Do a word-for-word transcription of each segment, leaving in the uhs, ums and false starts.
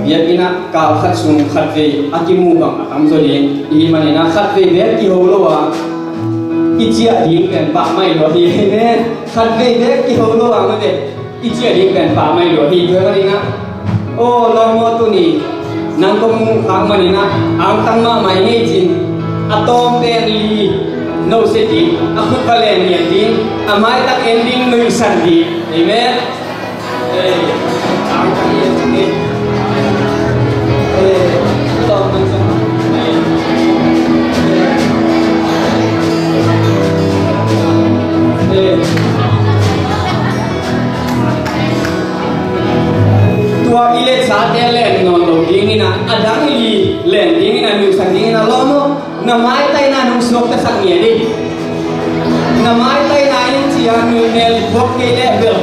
Biakinn ah kal khat sung khatvei a kimu bang a tamzaw ding i hih manin ah khatvei bek kiho lo a i ciah ding pen pah mai lua hi. Amen. Khatvei bek kiho lo a mate i ciah ding pen pah mai lua hi. Tua manin ah aw lawm aw, tuni nang kong muh khak manin ah angtang mahmah i ngei cin a tawm pen li no se ding, a khut va len ngiat ding, a maitak en ding, nuihsan ding. Amen. Tua i letsate len nawn lo dingin ah, a dang i len dingin ah, nuihsan dingin ah lawm aw. Na maitaina nong suaktasak ngiat dih. Na maitaina in cia nuihmel i puak kei leh bel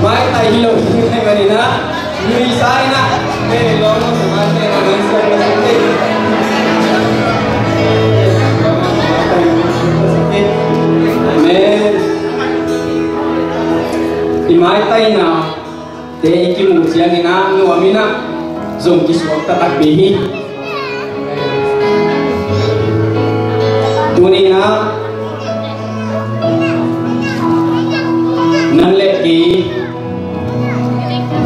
maitai hi lo ding hi manin ah, nuihsa in ah, eh, lawm aw, na maitaina nong suaktasak kei. Amen. I maitaina te i kimuh ciangin ah nuam in ah zong kisuak taktak pi hi. Tuni in ah nang le kei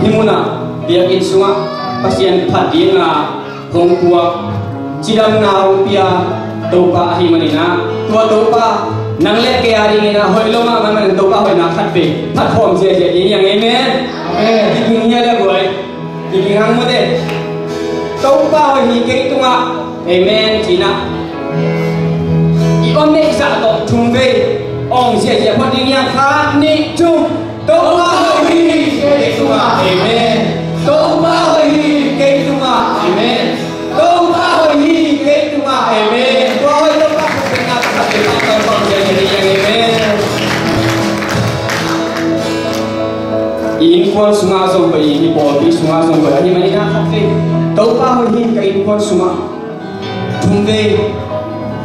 hih mun ah biakinn sungah Pasian phat ding a hong puak, cidamna hong pia Topa ahih manin ah, tua Topa nang le kei a dingin ah hoih lo mahmah manin Topa hoihna khatvei phat khawm ziahziah ding hi hang. Amen. Amen. Kiging hi a le buai. Kiging hang mute. Topa hoih hi kei tungah. Amen. Ci-in ah i om neih zah tawh thumvei awng ziahziah phot ding hi hang. Khat, nih, thum. Topa hoih hi kei tungah. Amen. Topa hoih hi kei tungah. Amen. Topa hoih hi kei tungah. Amen. Tua hoih Topa khat peuh na khat peuh na Topa hoih hi kei tungah. Amen. I innkuan sungah zong hoih hi, i pawlpi sungah zong hoih hi. Ahih manin ah khat vei Topa hoih hi ka innkuan sungah. Thumvei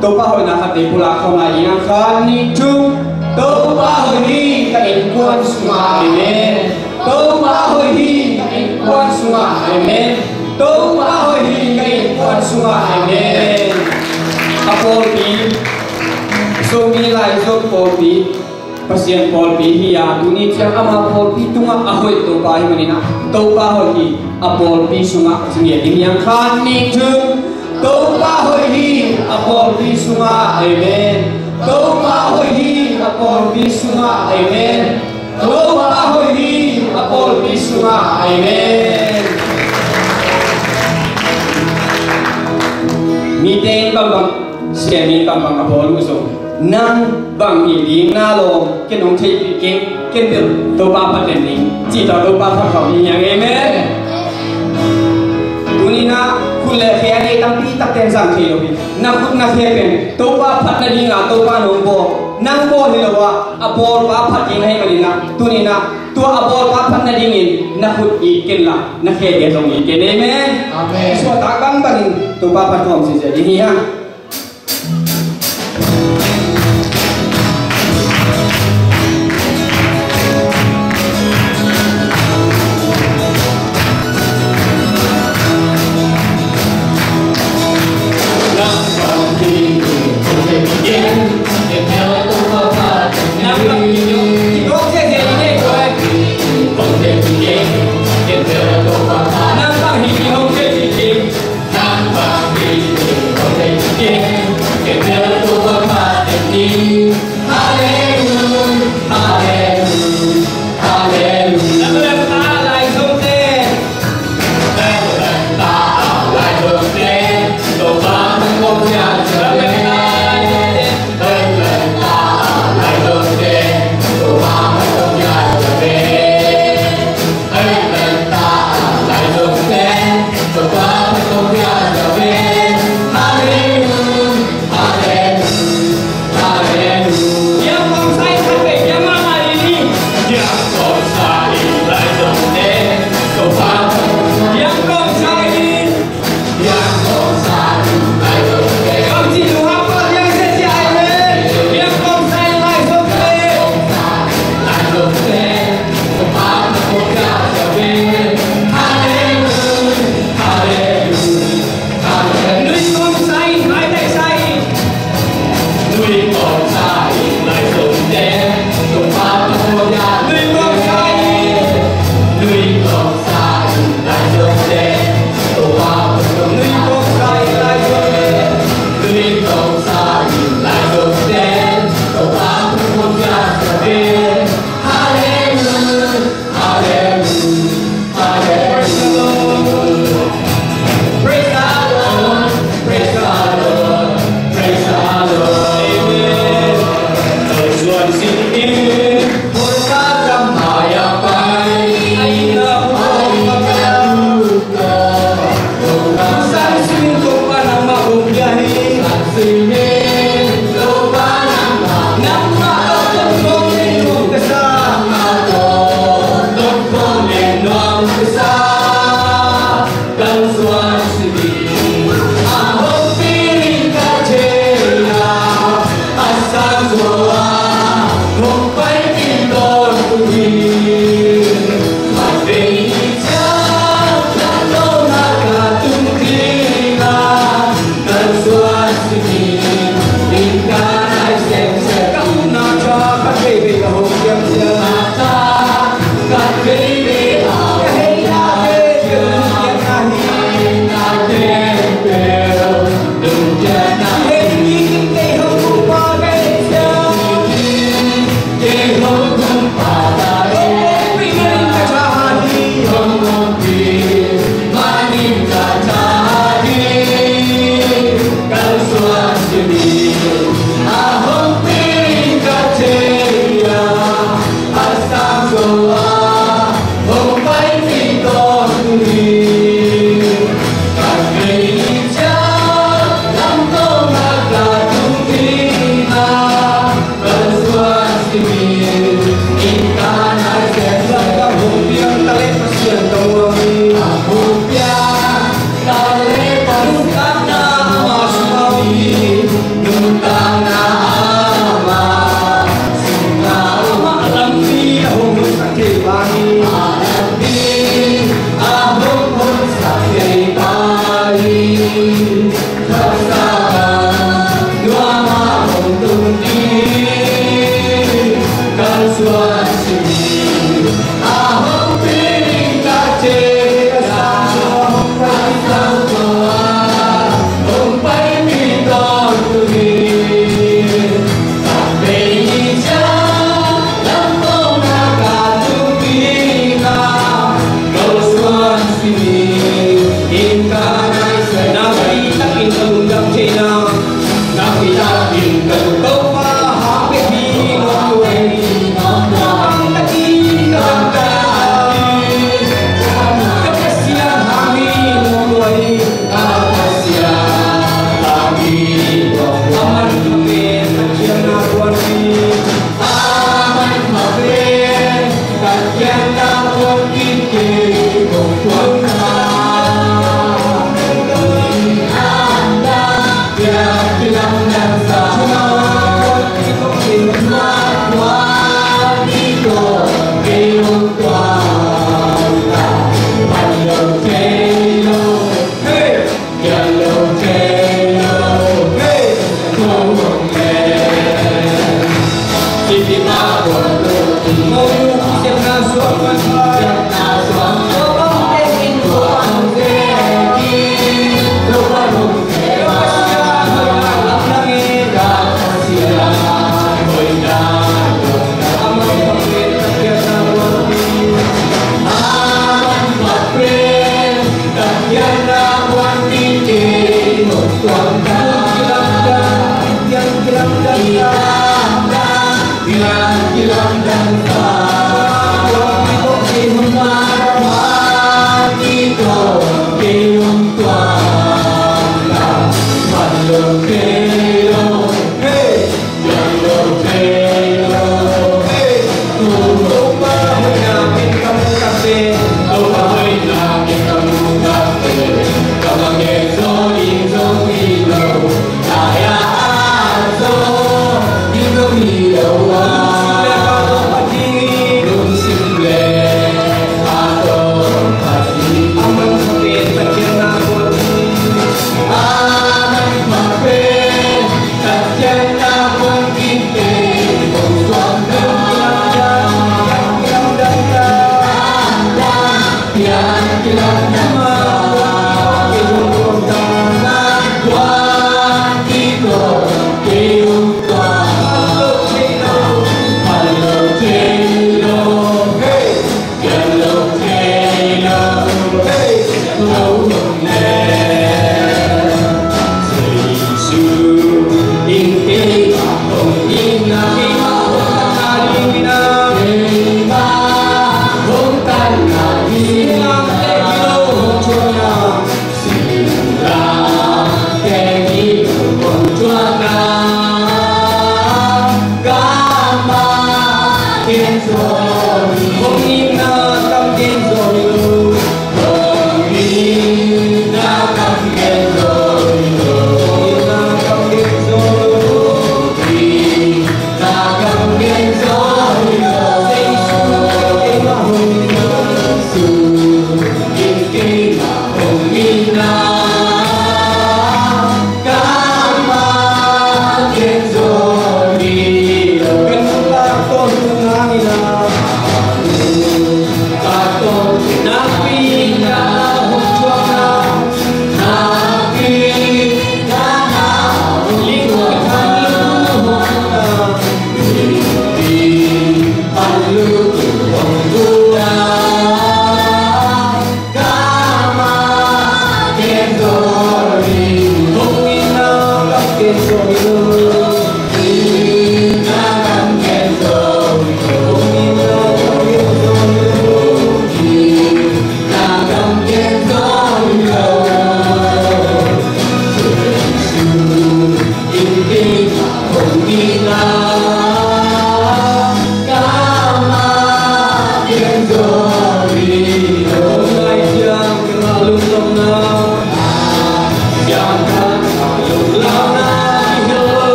Topa hoihna khat vei pulak khawm lai ding hang. Khat, nih, thum. Topa hoih hi ka innkuan sungah. Amen. Topa hoih hi ka innkuan sungah. Amen. Topa hoih hi ka innkuan sungah. Amen. A pawlpi, Zomi Laizo pawlpi, Pasian pawlpi hi a, tuni ciang ama pawlpi tungah a hoih Topa hi manin ah, Topa hoih hi a pawlpi sungah ci ngiat ding hi hang. Khat, nih, thum. Topa hoih hi a pawlpi sungah. Amen. Topa hoih hi a pawlpi sungah. Amen. Topa hoih hi a pawlpi sungah. Amen. Mite in bangbang, siami in bangbang a bawl uh zong, nang bang hi ding na lawm, ken hong theihpih keng, ken bel Topa phat den ning, cih tawh Topa phat khawm hi hang. Amen. Tuni-in ah khut le khe a nei tampi takte in zang thei lo hi. Na khut na khe pen Topa phat nading a Topa in hong bawl, nang bawl hi lo a, a bawlpa phat ding ahih manin ah, tuni-in ah tua a bawlpa phat nadingin na khut it ken la, na khe pen zong it ken. Amen. Amen. Suahtak bangbangin Topa phat khawm ziahziah ding hi hang.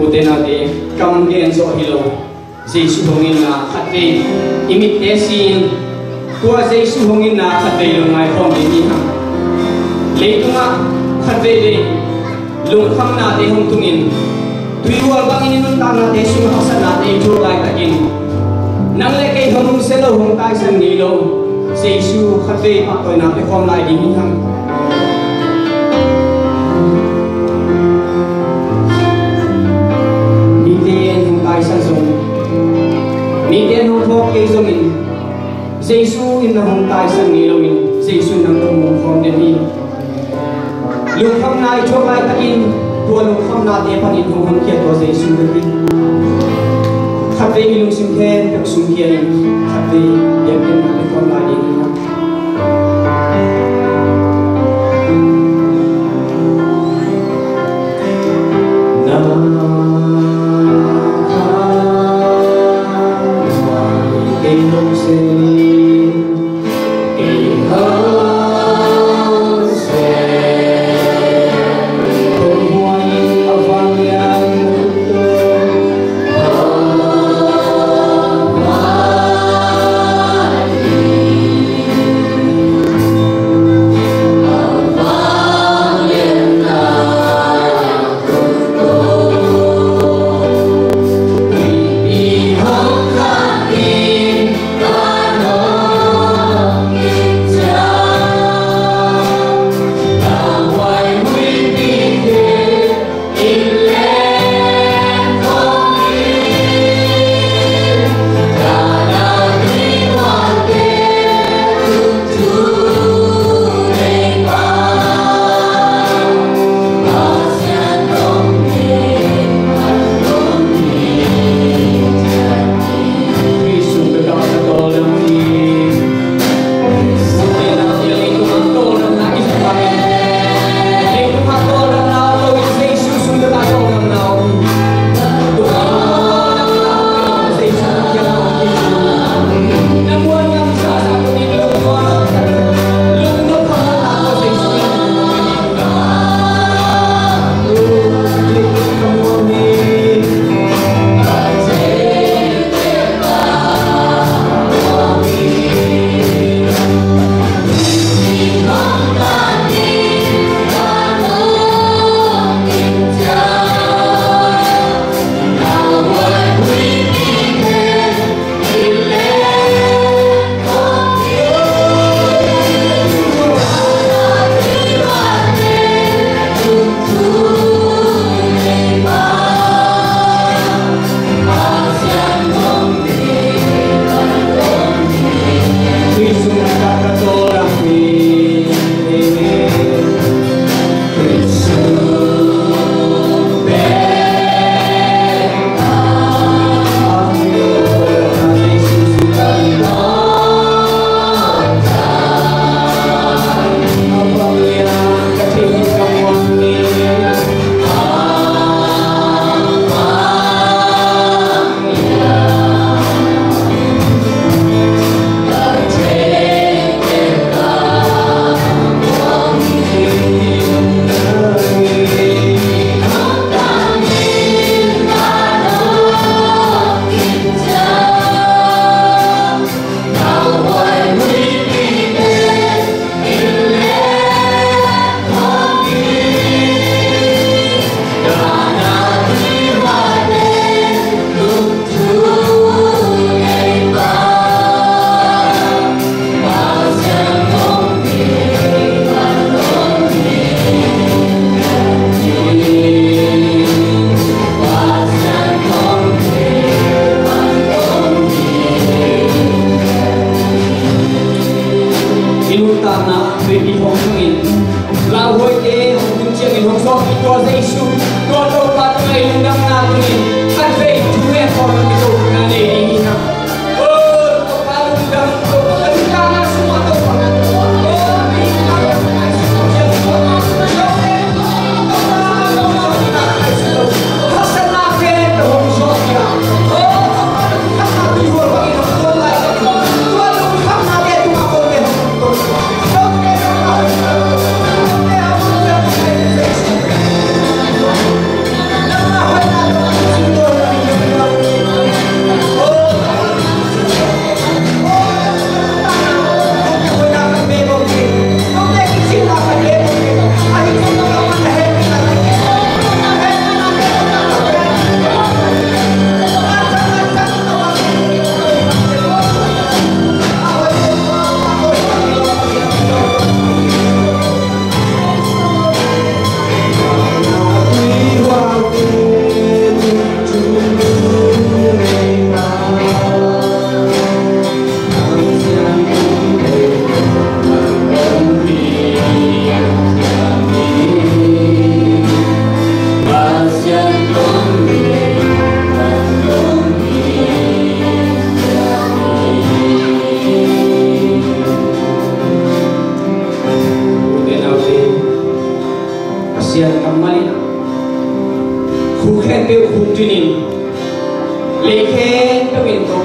Ute naute, kam gen zawh hi lo. Jesu hong itna khatvei i mitte si-in, tua Jesu hong itna khatvei lungngai khawm ding hi hang. Leitungah khatveivei lungkhamnate hong tungin, tuihual bangin i nuntaknate sungah haksatnate i thuak laitakin, nang le kei hong umsia lo, hong taisan ngei lo Jesu khatvei pahtawina pia khawm lai ding hi hang. Mite in hong taisan zong, mite in hong phawk kei zongin, Jesu in nang hong taisan ngei loin, Jesu in nang tawh hong om khawm den hi. Lungkhamna i thuak laitakin, tua lungkhamnate panin hong honkhia tua Jesu bek hi. Khatvei i lungsim khempeuh sungkhia in, khatvei biakpiakna pia khawm lai ding hi.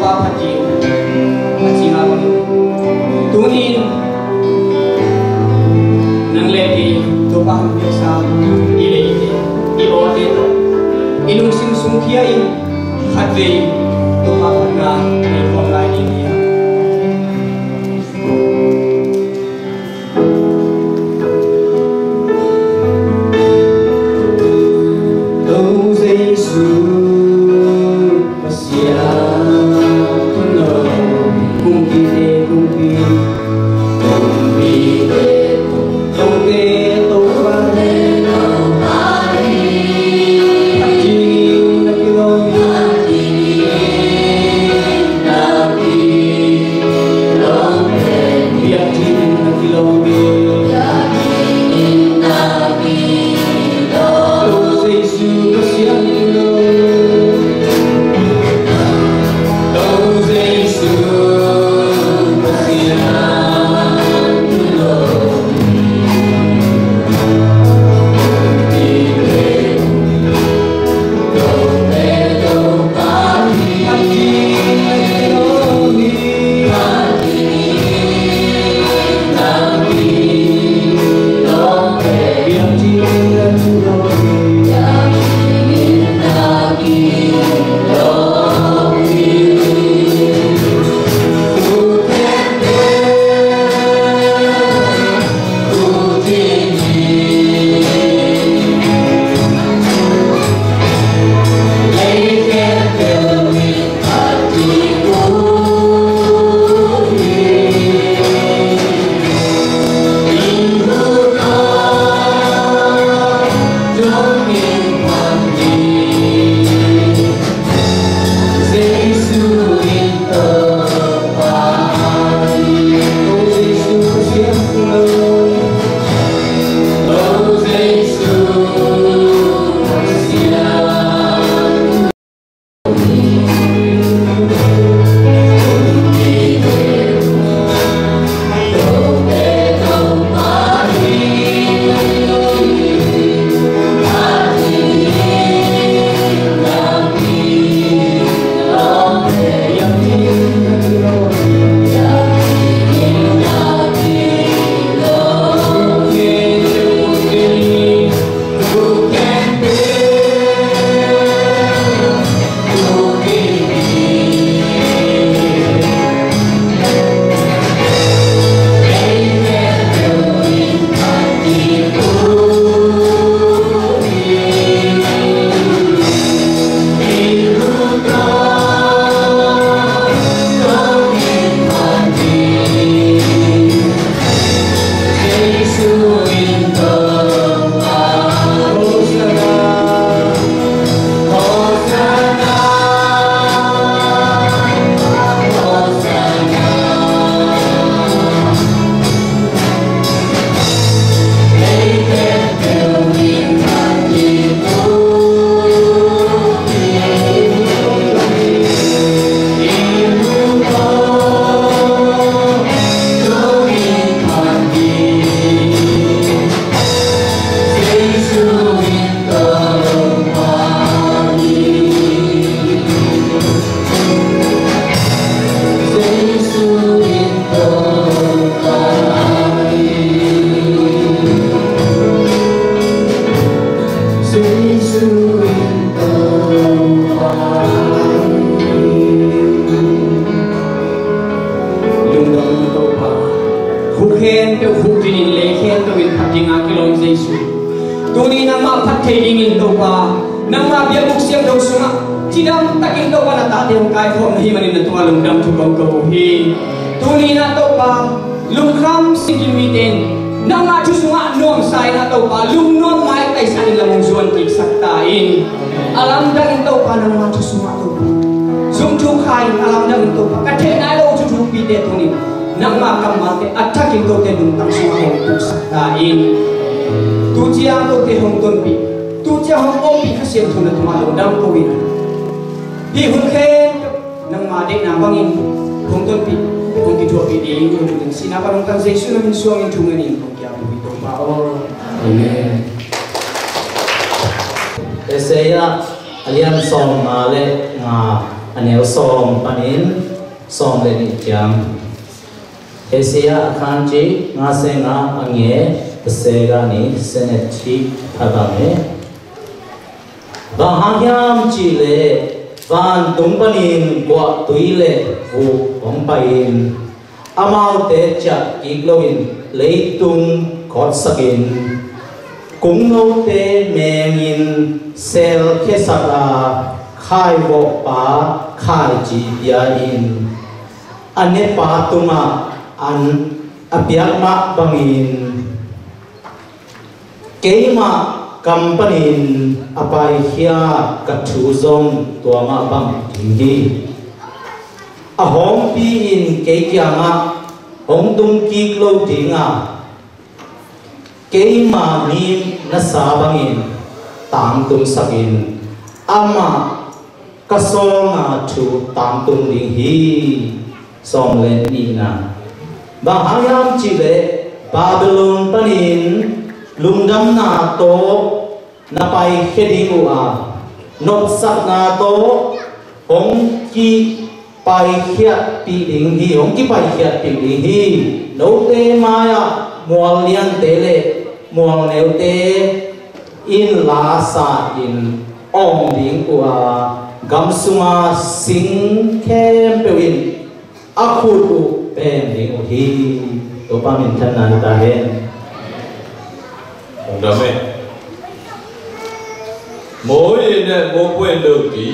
Phat ding a ci ngah bangin, tuni-in nang le kei Topa hong piaksa i leite, i awte tawh i lungsim sung khia in khatvei Topa phatna nei khawm lai ding hi hang. Lungdam Topa. Khuk khempeuh khuk dinin lei khempeuh in phat dinga kilawm Jesu. Tuni nangmah phat thei dingin Topa, nangmah biakbuk siangtho sungah cidam takin Topa na tate hong kaikhawm na hih manin na tungah lungdam thu kong ko uh hi. Tuni na Topa, lungkham singkim mite in nangmah thu sungah nuamsa in a Topa, lungnuam mai taisan in lam hong zuan kiksak ta in. A lamdang in Topa nangmah thu sungah Topa, zumtu kha in a lamdang in Topa, ka theih nai lo thu thukpite tungin nangmah kammalte a thakin kote lungtang sungah hong tuksak ta in. Tu ciang kote hong tonpih, tu ciang hong ompih Kha Siangtho na tungah lungdam ko in. Hih hun khempeuh nangmah deihna bangin hong tonpih, hong kithuahpih ding hong tung sihna pan hong tan Jesu na min suangin thu ngenin kong kiap uh hi Topa aw. Amen. Isaiah a lian sawmnga le nga, A neu sawm panin sawm le nih ciang. Isaiah a khan cih nga se nga a nge, a se ga ni, se ne cih pha bang e. Bang hang hiam cih leh vantung panin guahtui le vuk hong pai-in amaute ciah kik loin leitung kawtsakin, kungnote mengin selkhiasak a, khaivawhpa khaici pia-in a nepa tungah an a piak mah bangin, keimah kam panin a paikhia ka thu zong tua mah bang ding hi. A hawmpi in kei kiangah hong tung kik lo ding a, keima mi nasa bangin tangtungsakin amah ka sawlna thu tangtung ding hi. Sawm le nihna. Bang hang hiam cih leh Babylon panin lungdamna tawh na paikhia ding uh a, nopsakna tawh hong kipaikhiatpih ding hi, hong kipaikhiatpih ding hi. Note mai-ah mual liante le mual neute in lasa in awng ding uh a, gam sunga sing khempeuh in a khut uh peng ding uh hi. Topa minthanna hi ta hen. Ong dam e. Moye ne mopuendoti,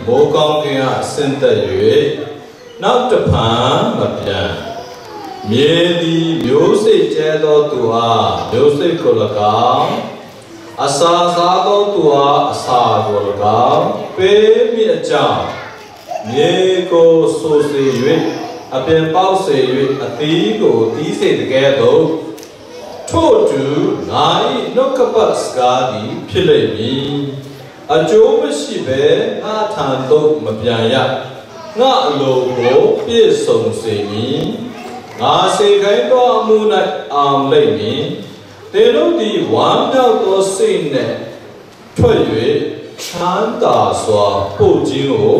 mokang kea senta yue, nak tapan mapian. Miedi myose che do tua, myose kolakang. Asa sa do tua, asa kolakang. Pe mi achang. Mye ko so se yue, a pian pao se yue, a ti ko ti se te ke do. Thotu ngai no kapa skadi philemi. A jo ma shi be nga than do ma pian ya. Nga lo ko pie song se mi. Nga se kai do mu na am le mi. Te lo di wan na to se ne. ထွက်၍ ချမ်းသာစွာ ပို့ခြင်းကို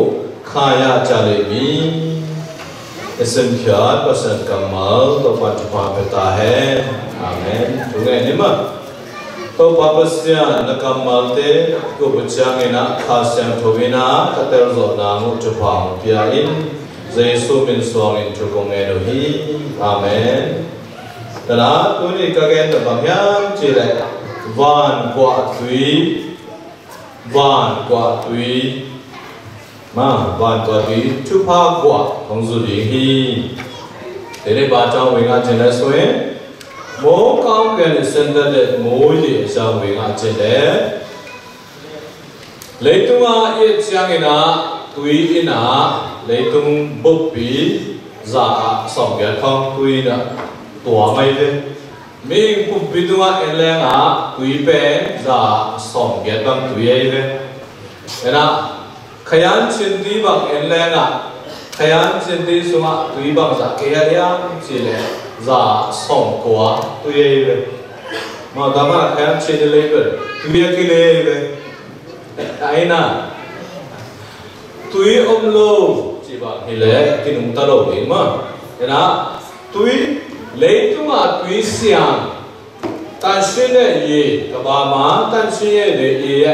ခံရကြလိမ့်မည်။ Isem khiat Pasian kammal Topa thupha pia ta hen. Amen. Tunge nima Topa Pasian na kammalte ko paciang ina kha siangtho ina ka telzawhna mu thupha pia in Jesu min suangin thu kong ngen uh hi. Amen. Tana tuni ka gen na bang hiam cih leh van kuah tui, van kuah tui, ma van kuah tui thupha kuah kong zu ding hi. Tene ba chang wing a cin le sui mo kau ken le sen le mo ye chang wing a cin le Leitung a i et ciangin ah tui in ah leitung buppi za ah sawmgiat khawng tui in ah tuam ahi ve. Mihing pumpi tungah en leng ah tui pen za ah sawmgiat bang tui ahi ve. En ah khayan cin tui bang en leng ah khayan cin tui sungah tui bang za kei a hiam cih leh za ah sawmkua tui ahi ve. Mawtaw man ah khayan cin i lei pen tui a kilei ahi ve. Aina tui om lo cih bang hi leh kinungta lo ding maw. Ena tui leitungah tui siang tansin eh ye kabama tansin eh le ye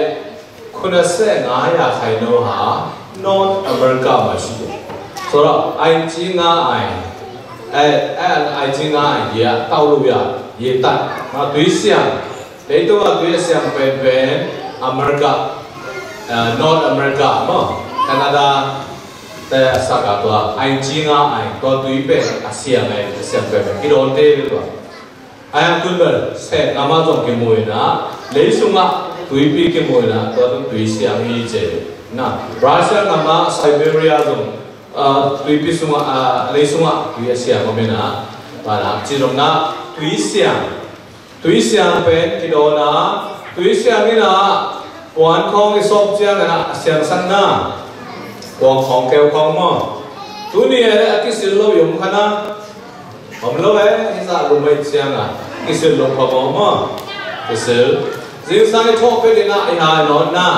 khuna se nga ya khai no ha North America ma si. So la ai ci nga ai ai ai ci nga ai ye tau lo ya ye tan ma tui siang Leitung a tui a siang penpen America, eh, North America maw, Canada te a sak a tua ai ci nga ai tua tui pen a siang ai a siang penpen kidawn te tua. Ai ang tun bel sek ngam a zong kimu ina lei sungah tuipi kimu ina tua tun tui siang hi ce. Na Russia ngam a Siberia zong, ah, tuipi sungah, ah, lei sungah tui a siang om ina. Tua na ci zong na tui siang Tui siang pen kidawn a tui siang in ah puan khawng i sawp ciang in ah a siangsak na puan khawng keu khawng maw? Tuni e a kisil lo i om kha na om lo e. Hizah lum ahi ciang a kisil lo kha maw maw? Kisil. Zingsang i thawh pet in ah i hai nawn na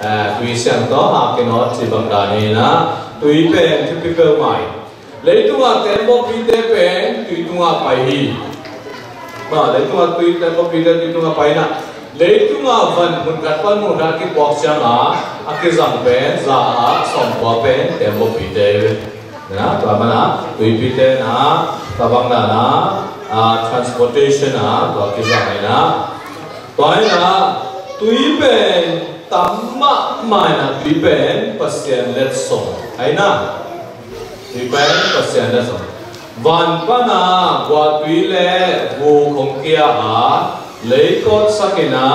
Tui siangtho a kinawt cih bang dan hi na, tui pen thupi peuhmah hi. Leitungah teembaw pite pen tui tungah pai hi. Leitungah tui teembaw pite tui tungah pai na, leitungah van mun khat pan mun khat kipuak ciangin a kizang pen za ah sawmkua pen teembaw pite hi. Tua mana tui pite na, tua bang na, transportation a tua kizang hi na. Tua hi na, tui pen tam mahmah hi na, tui pen Pasian letsong hi na. Tui pen Pasian letsong. Van pana guahtui le vuk hong kia a, lei kawtsak hi na,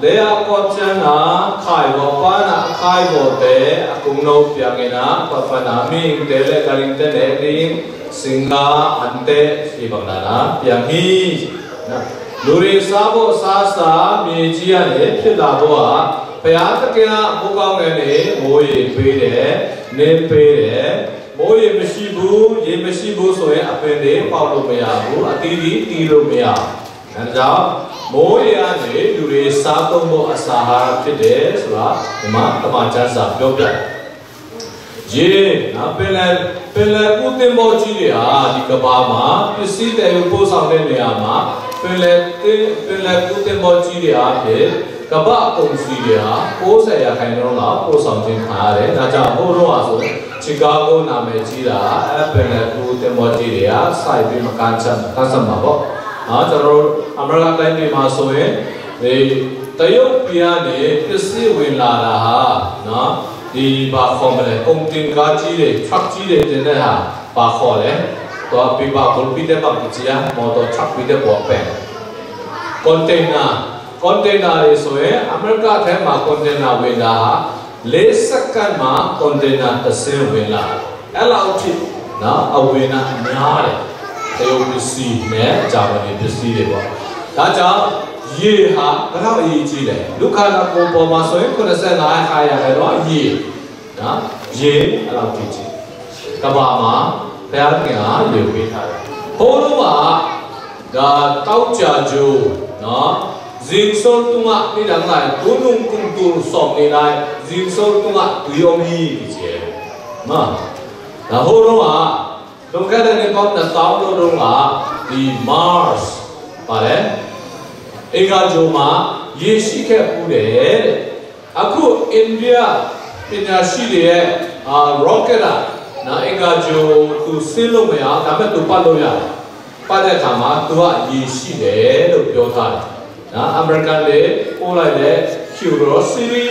lei a kawt ciangin a khaivawh pana a khaivawhte a kungno piang hi na, tua pana mihingte le galingte nek ding singa ante hi bang dan a piang hi. Lure sa bo sasa mi ji a ne phila bo a, paya ta kya bo kang ne ne mo ye pe ne, ne pe ne, mo ye masi bu ye masi bu so ye a pe ne pao lo maya bu a ti di ti lo maya. Na ja mo ye a ne lure sa tong bo a sa ha phit de swa ma kama chan sa pyo pya. Ye, na, pele, pele kute mo chi de a, di kaba ma, pisi te yu po sang de ne a ma, pele te, pele kute mo chi de a, pe, kaba kong si de a, po sa ya khai no la, po sang jin kha de, na ja ho no a so, Chicago na me chi da, pele kute mo chi de a, sai pi ma kan chan, kan san ma bo. A, ja ro, America tai pi ma so ye, de, tayo pi a ne, pisi win la da ha, na, ဒီဘာခေါ်မလဲ ကုန်တင်ကားကြီးတွေ ထရပ်ကြီးတွေတင်တဲ့ဟာ ဘာခေါ်လဲ သွားပြပါ ဘုတ်ပြီးတဲ့ ဘုတ်ကြီးอ่ะ မော်တော်ထရပ်ပြီးတဲ့ ပေါ်ပဲ ကွန်တိန်နာ ကွန်တိန်နာတွေဆိုရင် အမေရိကထဲမှာ ကွန်တိန်နာဝင်တာဟာ လေးစက္ကန့်မှာ ကွန်တိန်နာတစ်စင်းဝင်လာတယ်။ အဲ့လောက်ထိနော် အဝင်တာများတယ်။ တရုတ်ပစ္စည်းနဲ့ ဂျာမနီပစ္စည်းတွေပေါ့။ ဒါကြောင့် ရေဟာ ဘယ်လောက်အရေးကြီးလဲ။ လူခန္ဓာကိုယ်ပေါ်မှာဆိုရင် ခုနှစ်ဆယ့်ငါးရာခိုင်နှုန်းရေနော် ရေအဲ့လောက်တည်ကြည်ကဘာမှာဘုရားခင်ကရေပေးထားတယ်။ ဘုန်းတော်ကဒါတောက်ကြကြိုးနော် ဇင်ဆိုတုံးကမိဒံလိုက်ဘုန်းတော်ကုံတူဆောင်နေလိုက် ဇင်ဆိုတုံးကတွီအမီးတည်ကြည်နော် ဒါဘုန်းတော်ကလွန်ခဲ့တဲ့နှစ်ပေါင်းနှစ်သောင်းလောက်တုန်းကဒီ Mars ပါတယ် အင်္ဂါဂြိုဟ်မှာရေရှိခဲ့ဖူးတယ်တဲ့။ အခုအိန္ဒိယပညာရှိတွေရဲ့အာ rocket ကနော် အင်္ဂါဂြိုဟ်သူဆင်းလို့မရအောင်ဒါပေမဲ့သူပတ်လို့ရတယ်။ ပတ်တဲ့အခါမှာသူကရေရှိတယ်လို့ပြောထားတယ်နော်။ အမေရိကန်တွေပို့လိုက်တဲ့ Curiosity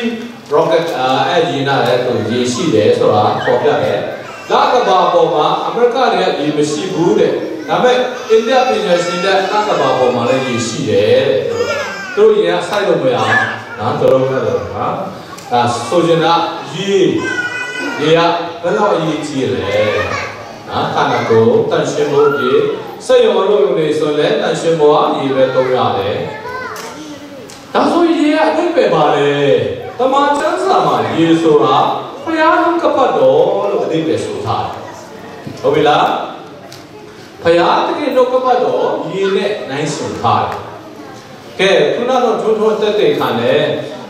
rocket အာအဲ့ရေနံနဲ့သူရေရှိတယ်ဆိုတာဖော်ပြတယ်။ လကမ္ဘာပေါ်မှာအမေရိကတွေကရေမရှိဘူးတဲ့။ ဒါပေမဲ့အိန္ဒိယပညာရှင်တွေကလကမ္ဘာပေါ်မှာလည်းရေရှိတယ်တဲ့။ သူတို့ရေကစိုက်လို့မရအောင်နော်။ သူတို့ကလည်းနော်။ ဒါဆိုချင်တာရေရေကဘယ်လောက်အရေးကြီးလဲနော်။ ခန္ဓာကိုယ်တန့်ရှင်းဖို့ရေစက်ရုံအလုပ်ရုံတွေဆိုရင်လည်းတန့်ရှင်းဖို့ကရေပဲသုံးရတယ်။ ဒါဆိုရေကအဓိပ္ပာယ်ပါလေ။ တမန်ကျမ်းစာမှာရေဆိုတာဘုရားနှုတ်ကပတ်တော်လို့အဓိပ္ပာယ်ဆိုထားတယ်။ ဟုတ်ပြီလား။ ဘုရားသခင်နှုတ်ကပတ်တော်ရေနဲ့နှိုင်းယှဉ်ထားတယ်။ ကဲခုနကတော့ထိုးထိုးတက်တဲ့ခါနဲ့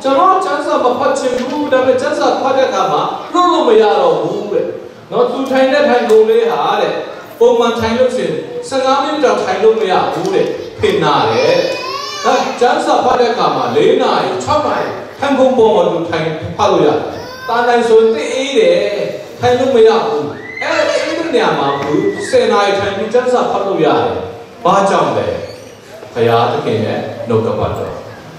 ကျွန်တော်ကျမ်းစာမဖတ်ချင်ဘူးဒါပေမဲ့ကျမ်းစာဖတ်တဲ့အခါမှာလွတ်လို့မရတော့ဘူးတဲ့နော်။ သူထိုင်တဲ့ထိုင်ခုံလေးဟာတဲ့ပုံမှန်ထိုင်လို့ရှိရင်ဆယ့်ငါးမိနစ်တောင်ထိုင်လို့မရဘူးတဲ့။ ဖိနာတယ်ဒါကျမ်းစာဖတ်တဲ့အခါမှာလေးနာရီခြောက်နာရီထိုင်ခုံပေါ်မှာသူထိုင်ဖတ်လို့ရတယ်။ တာနိုင်ဆိုရင်သိအေးတယ်ထိုင်လို့မရဘူး။ အဲ့ဒီအေးတဲ့နေရာမှာသူဆယ်နာရီထိုင်ပြီးကျမ်းစာဖတ်လို့ရတယ်။ ဘာကြောင့်လဲ။ ဘုရားသခင်ရဲ့နှုတ်ကပတ်တော်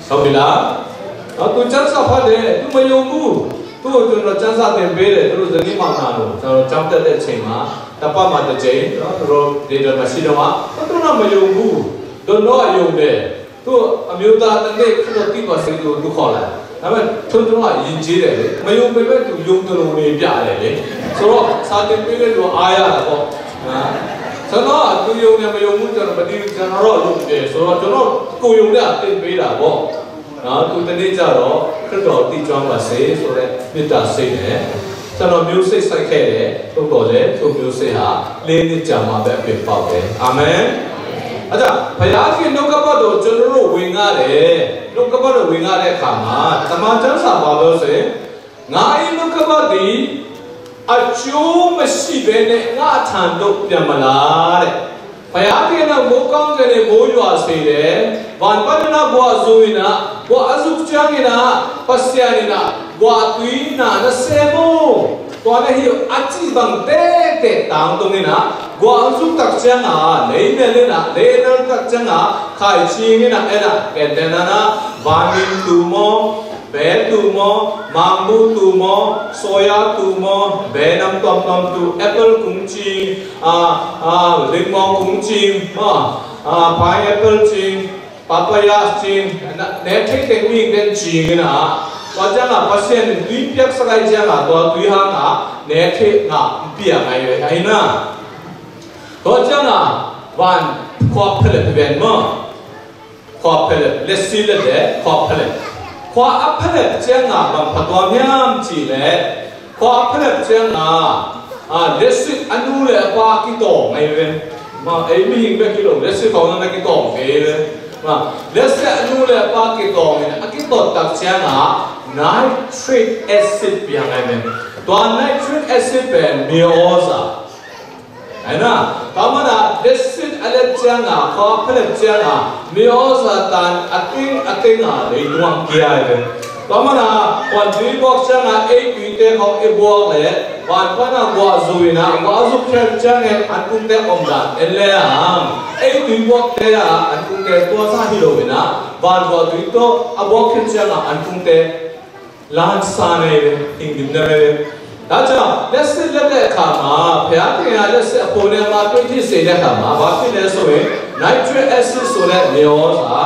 ဟုတ်ပြီလား။ နော်သူကျမ်းစာဖတ်တယ်သူမယုံဘူး။ သူ့ကိုကျွန်တော်ကျမ်းစာသင်ပေးတယ်သူတို့ဇနီးမောင်နှံတို့ကျွန်တော်ကျောင်းတက်တဲ့အချိန်မှာတစ်ပတ်မှာတစ်ကြိမ်နော်သူတို့ဒေတာမရှိတော့မှသူတို့တော့မယုံဘူး။ တို့တော့အယုံတယ်။ သူ့အမျိုးသားတစ်နေ့ခရစ်တော်သိပါစေသူသူခေါ်လာတယ်။ ဒါပေမဲ့သူတို့ကယဉ်ကျေးတယ်လေမယုံပေမဲ့သူယုံတယ်လို့နေပြတယ်လေဆိုတော့စာသင်ပေးတဲ့လူအားရတာပေါ့နော်။ ကျွန်တော်ကသူယုံတယ်မယုံဘူးကျွန်တော်မသိဘူးကျွန်တော်တော့ယုံတယ်ဆိုတော့ကျွန်တော်ကိုယ်ယုံတဲ့အသင်ပေးတာပေါ့နော်။ သူတနေ့ကျတော့ခရစ်တော်သိကျွမ်းပါစေဆိုတဲ့မေတ္တာစိတ်နဲ့ကျွန်တော်မျိုးစိတ်စိုက်ခဲ့တယ်။ သို့တော်လည်းသူမျိုးစိတ်ဟာလေးနှစ်ကြာမှပဲအပင်ပေါက်တယ်။ အာမင်။ အဲ့ဒါဘုရားခင်နှုတ်ကပတ်တော်ကျွန်တော်တို့ဝင်ရတယ်။ နှုတ်ကပတ်တော် ဝင်လာတဲ့အခါမှာ တမန်ကျမ်းစာ ဘာပြောဆိုရင် ငါ၏နှုတ်ကပတ်သည် အကျိုးမရှိဘဲနဲ့ ငါ့အထံသို့ ပြန်မလာတဲ့။ ဘုရားသခင်က မိုဃ်းကောင်းကင်နဲ့ မိုဃ်းရွာစေတယ်။ ဘန်ပနနာ ဘွားဇူဝိနာ ဘွားအဇုကကျင်းကင်နာ ပစျာကင်နာ ဘွားသွီနာ နဆဲမို့ သွားနဲ့ဟို အကြည့် ဘန်တဲတဲ တောင်တုံးကင်နာ ဘွားအဇုကကျင်းကင်နာ လေးနယ်ကင်နာ လေးနယ်ကကျင်းကင်နာ ခိုင်ချီကင်နာ အဲ့ဒါ ကဲတဲ့နာနာ ဘန်မင်းသူမော ဘဲသူမော မန်ဘူးသူမော စော်ယာသူမော ဘဲနမ်တွမ်တွမ်သူ apple ကုံချီ အာ အာ လိမ္မော်ကုံချီ အာ အာ pineapple ချီ papaya ချီ နဲထိတ်တဲ့ မီးတဲ့ချီကင်နာ သွားကျင်းကင်နာ ပစျာကင်နာ သွီးပြတ်စလိုက်ကျင်းကင်နာ သွားသွီးဟင်းကင်နာ နဲထိတ်ကင်နာ ပြတ်ငိုင်ပဲ အဲ့နာ သွားကျင်းကင်နာ ဘန်ခွာဖက်လက်ပဲမ ခွာဖက်လက် လက်စစ်လက်တဲ့ ခွာဖက်လက် ခွာအဖက်လက်ကျင်းကင်နာ ဘန်ဖတ်သွားများချီလဲ ခွာဖက်လက်ကျင်းကင်နာ အာ လက်စစ်အနူလဲအပါကီတော်ငိုင်ပဲ မ အဲ့မီးဟိုင်ပဲကီတော် လက်စစ်ခေါင်းကီတော်ငိုင်ပဲ မ လက်စစ်အနူလဲအပါကီတော်ငိုင် အကီတော်တကျင်းကင်နာ nitric acid ပြန်ငိုင်ပဲ သွား nitric acid ပဲ မြေဩဇာ အဲ့နာ ကမ္မနာ လက်စစ်အလက်ကျင်းကင်နာ ခွာဖက်လက်ကျင်းကင်နာ မြေဩဇာတန် အတင်းအတင်းကင်နာ လေတွင်းကင်နာပဲ ကမ္မနာ ခွန်သွီးဘွားကျင်းကင်နာ အိတ်သွီးတဲခေါင် အိတ်ဘွားလဲ ဘန်ပနနာ ဘွားဇူဝိနာ ဘွားဇူခဲကျင်းကင်နာ အန်ကုံတဲ အုံဒါ အဲ့လဲ အိတ်သွီးဘွားတဲ အန်ကုံတဲ သွားစားဟီလိုဝိနာ ဘန်ဘွားသွီးတော့ အဘွားခဲကျင်းကင်နာ အန်ကုံတဲ လမ်းစားနေပဲ ဟိုင်ဒိုင်နေပဲ ဒါကြောင့် လက်စစ်လက်တဲ့အခါမှာ ဘုရားသခင်က လက်စစ်အဖို့နဲ့ အမသွေးဖြစ်စေတဲ့အခါမှာ ဘာဖြစ်လဲဆိုရင် nitric acid ဆိုတဲ့ မြေဩဇာ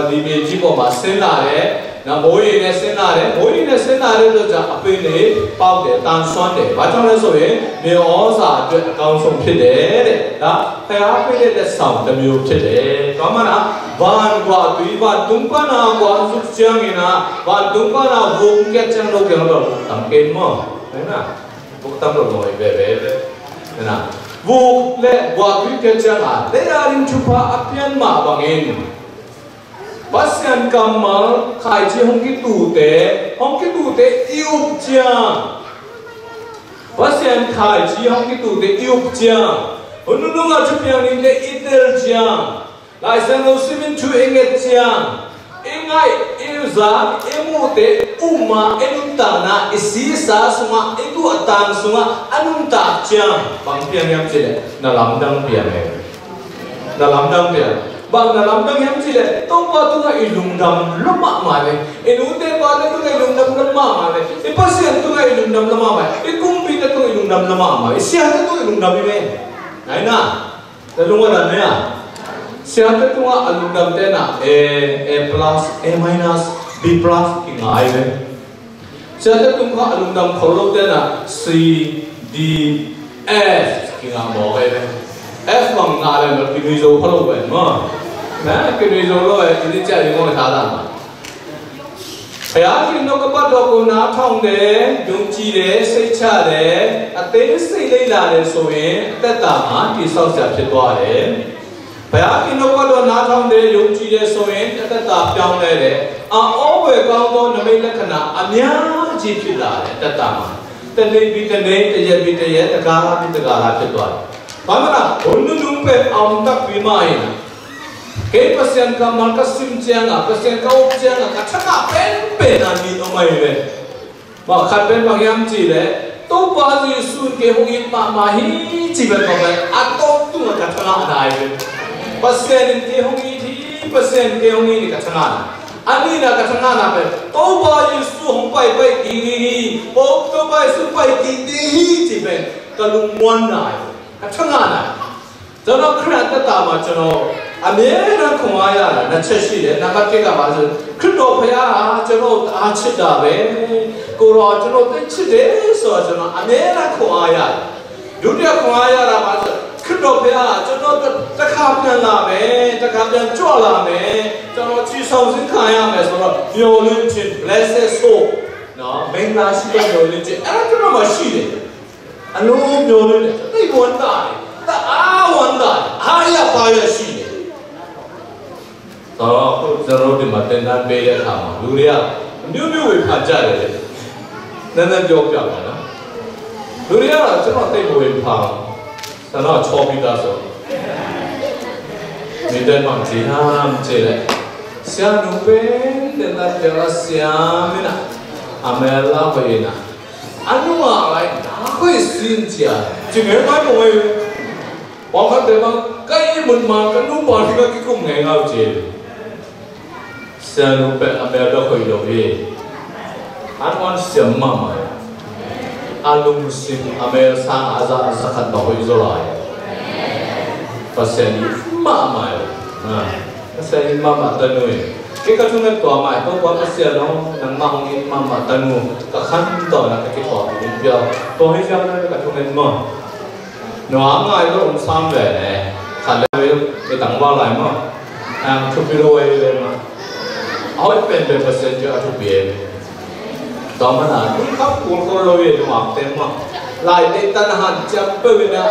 ဒီမြေကြီးပေါ်မှာ ဆင်းလာတယ်။ နော် မိုးရေနဲ့ ဆင်းလာတယ်။ မိုးရေနဲ့ ဆင်းလာတဲ့အတွက်ကြောင့် အပင်တွေပေါက်တယ်။ သန်စွမ်းတယ်။ ဘာကြောင့်လဲဆိုရင် မြေဩဇာအတွက် အကောင်းဆုံးဖြစ်တယ်တဲ့။ ဒါ ဘုရားပေးတဲ့ လက်ဆောင်တစ်မျိုးဖြစ်တယ်။ ကမ္မနာ ဘန်ဘွားသွီး ဘန်တုံးပနနာ ဘွားအဇုကကျင်းကင်နာ ဘန်တုံးပနနာ ဘုံကကျင်းလို့ ကျွန်တော်တို့ တမ်ကင်မော ဟဲ့နာ ဘုံတမ်လို့ မောပဲပဲပဲ ဟဲ့နာ ဘုံလဲ ဘွားသွီးကကျင်းကင်နာ တရားရင်ထူပါ အပြန်မှာ ဘင်ငင် Pasian kammal khaici hong kitute, hong kitute i up ciang. Pasian khaici hong kitute i up ciang. Hun nunung a thupiang ninte i tel ciang. Lai Siangtho simin thu i nget ciang. I ngaih, i zak, i muhte, um a, i nuntakna, i sisa sungah, i tuahtang sungah, a nuntak ciang. Bang piang hiam cih leh, na lamdang piang e. Na lamdang piang. Bang na lamdang hiam cih leh, Topa tungah i lungdam lua mahmah ve. I nute pate tungah i lungdam lua mahmah ve. I Pasian tungah i lungdam lua mahmah ve. I kumpite tungah i lungdam lua mahmah ve. I siate tungah i lungdam hi ve. Ngai na. Na lung a dam hia. Siate tungah a lungdamte na A, A plus, A minus, B plus kingai ve. Siate tung kha a lungdam khol lote na C, D, F kingah mawk ei ve. F bang ngah le na kinui zo kha lo ve maw. Na kinui zo lo e, ini cia ding kong tha ta ma. ဘုရားခင်နှုတ်ကပတ်တော်ကို နားထောင်တယ်၊ ယုံကြည်တယ်၊ စိတ်ချတယ်၊ အသေးစိတ်လေ့လာတယ်ဆိုရင် အသက်တာမှာ တည်ဆောက်စရာဖြစ်သွားတယ်။ ဘုရားခင်နှုတ်ကပတ်တော်နားထောင်တယ်၊ ယုံကြည်တယ်ဆိုရင် အသက်တာပြောင်းလဲတယ်။ အံ့ဩဖွယ်ကောင်းသောနိမိတ်လက္ခဏာအများကြီးဖြစ်လာတယ် အသက်တာမှာ။ တစ်နေ့ပြီးတစ်နေ့၊ တစ်ရက်ပြီးတစ်ရက်၊ တစ်ဂါလပြီးတစ်ဂါလဖြစ်သွားတယ်။ ဘာမှမဟုတ်ဘူး။ ဘုန်းကြီးတို့ပဲ အောင်တတ်ပြီးမှရင် ကဲ Pasian kammal ka sim ciang a, Pasian ka up ciang a, ka thangah penpen a mi om ahi ve. Mah khat pen bang hiam cih leh, Topa Jesu in kei hong it mahmah hi cih pen bang pen a tawp tungah ka thangahna hi pen. Pasian in kei hong it hi, Pasian in kei hong it hi ka thangahna. A nihna ka thangahna pen, Topa Jesu hong paipai ding hi, Topa Jesu pai ding ding hi cih pen ka lungmuanna hi, ka thangahna hi. ကျွန်တော် ခရစ်ယာန်သက်တာမှာ ကျွန်တော် အမြဲတမ်း ခွန်အားရတာ နှစ်ချက်ရှိတယ်။ နံပါတ်တစ်က ဘာလဲဆိုရင် ခရစ်တော်ဘုရားဟာ ကျွန်တော်ကို တအားချစ်တာပဲ။ ကိုယ်တော်က ကျွန်တော် သိပ်ချစ်တယ်ဆိုတာ ကျွန်တော် အမြဲတမ်း ခွန်အားရတယ်။ ဒုတိယ ခွန်အားရတာ ဘာလဲဆိုရင် ခရစ်တော်ဘုရားဟာ ကျွန်တော်အတွက် တစ်ခါပြန်လာမယ်၊ တစ်ခါပြန်ကြွလာမယ်၊ ကျွန်တော် ချီဆောင်ခြင်းခံရမယ်ဆိုတော့ မျှော်လင့်ခြင်း blessed hope နော်၊ မင်္ဂလာရှိသော မျှော်လင့်ခြင်း အဲ့ဒါ ကျွန်တော်မှာ ရှိတယ်။ အလိုမျှော်လင့်တယ်။ သိပ်ဝမ်းသာတယ်။ တအားဝမ်းသာတယ်။ အားရပါးရရှိတယ်။ ဆိုတော့ အခု ကျွန်တော်တို့ဒီမှာသင်တန်းပေးတဲ့အခါမှာလူတွေကမျိုးမျိုးဝေဖန်ကြတယ်လေ။ နည်းနည်းပြောပြပါနော်။ လူတွေကကျွန်တော်သိပ်မဝေဖန်ဘူး။ ကျွန်တော်ချောပြီးသားဆို။ မိတဲမှန်ချေဟမ်ချေလေ။ ဆရာနူပဲသင်တန်းပြောဆရာမင်းနာအမဲလာပဲနာအနူမလိုက်ခွေစင်ချာချင်ငယ်မကိုဝေး။ บอกกันแต่ว่าใกล้มันมากันรู้บอลที่ก็คิดกุ้งไงเงาเจน เสียงลงไปอเมริกาคอยลงเอง อันวันเสียงมาใหม่ อันลงสิงอเมริกาอาจจะอาจจะขัดต่อไปอิสราเอล เปอร์เซ็นต์มาใหม่ อ่า เปอร์เซ็นต์มาใหม่ตะนุย คิดกระทุ่งเงินตัวใหม่ ต้องความเปอร์เซ็นต์เนาะ หนังมาของอินมาใหม่ตะนุย ก็ขั้นต่อนะ ก็คิดต่อไปเดียว ตัวให้เจ้าได้กระทุ่งเงินมา หนอง่ายก็องซ้ำแหวนแหละ ขัดแล้วไปต่างว่าหลายมาก อ่า ทุกกิโลเลยมา เอาให้เป็นเป็นเปอร์เซ็นต์จะเอาทุกเบียร์ ต่อมาหนาคุณครับคุณคนเราเรียนหวังเต็มมาก หลายในตันหันจำเป็นนะ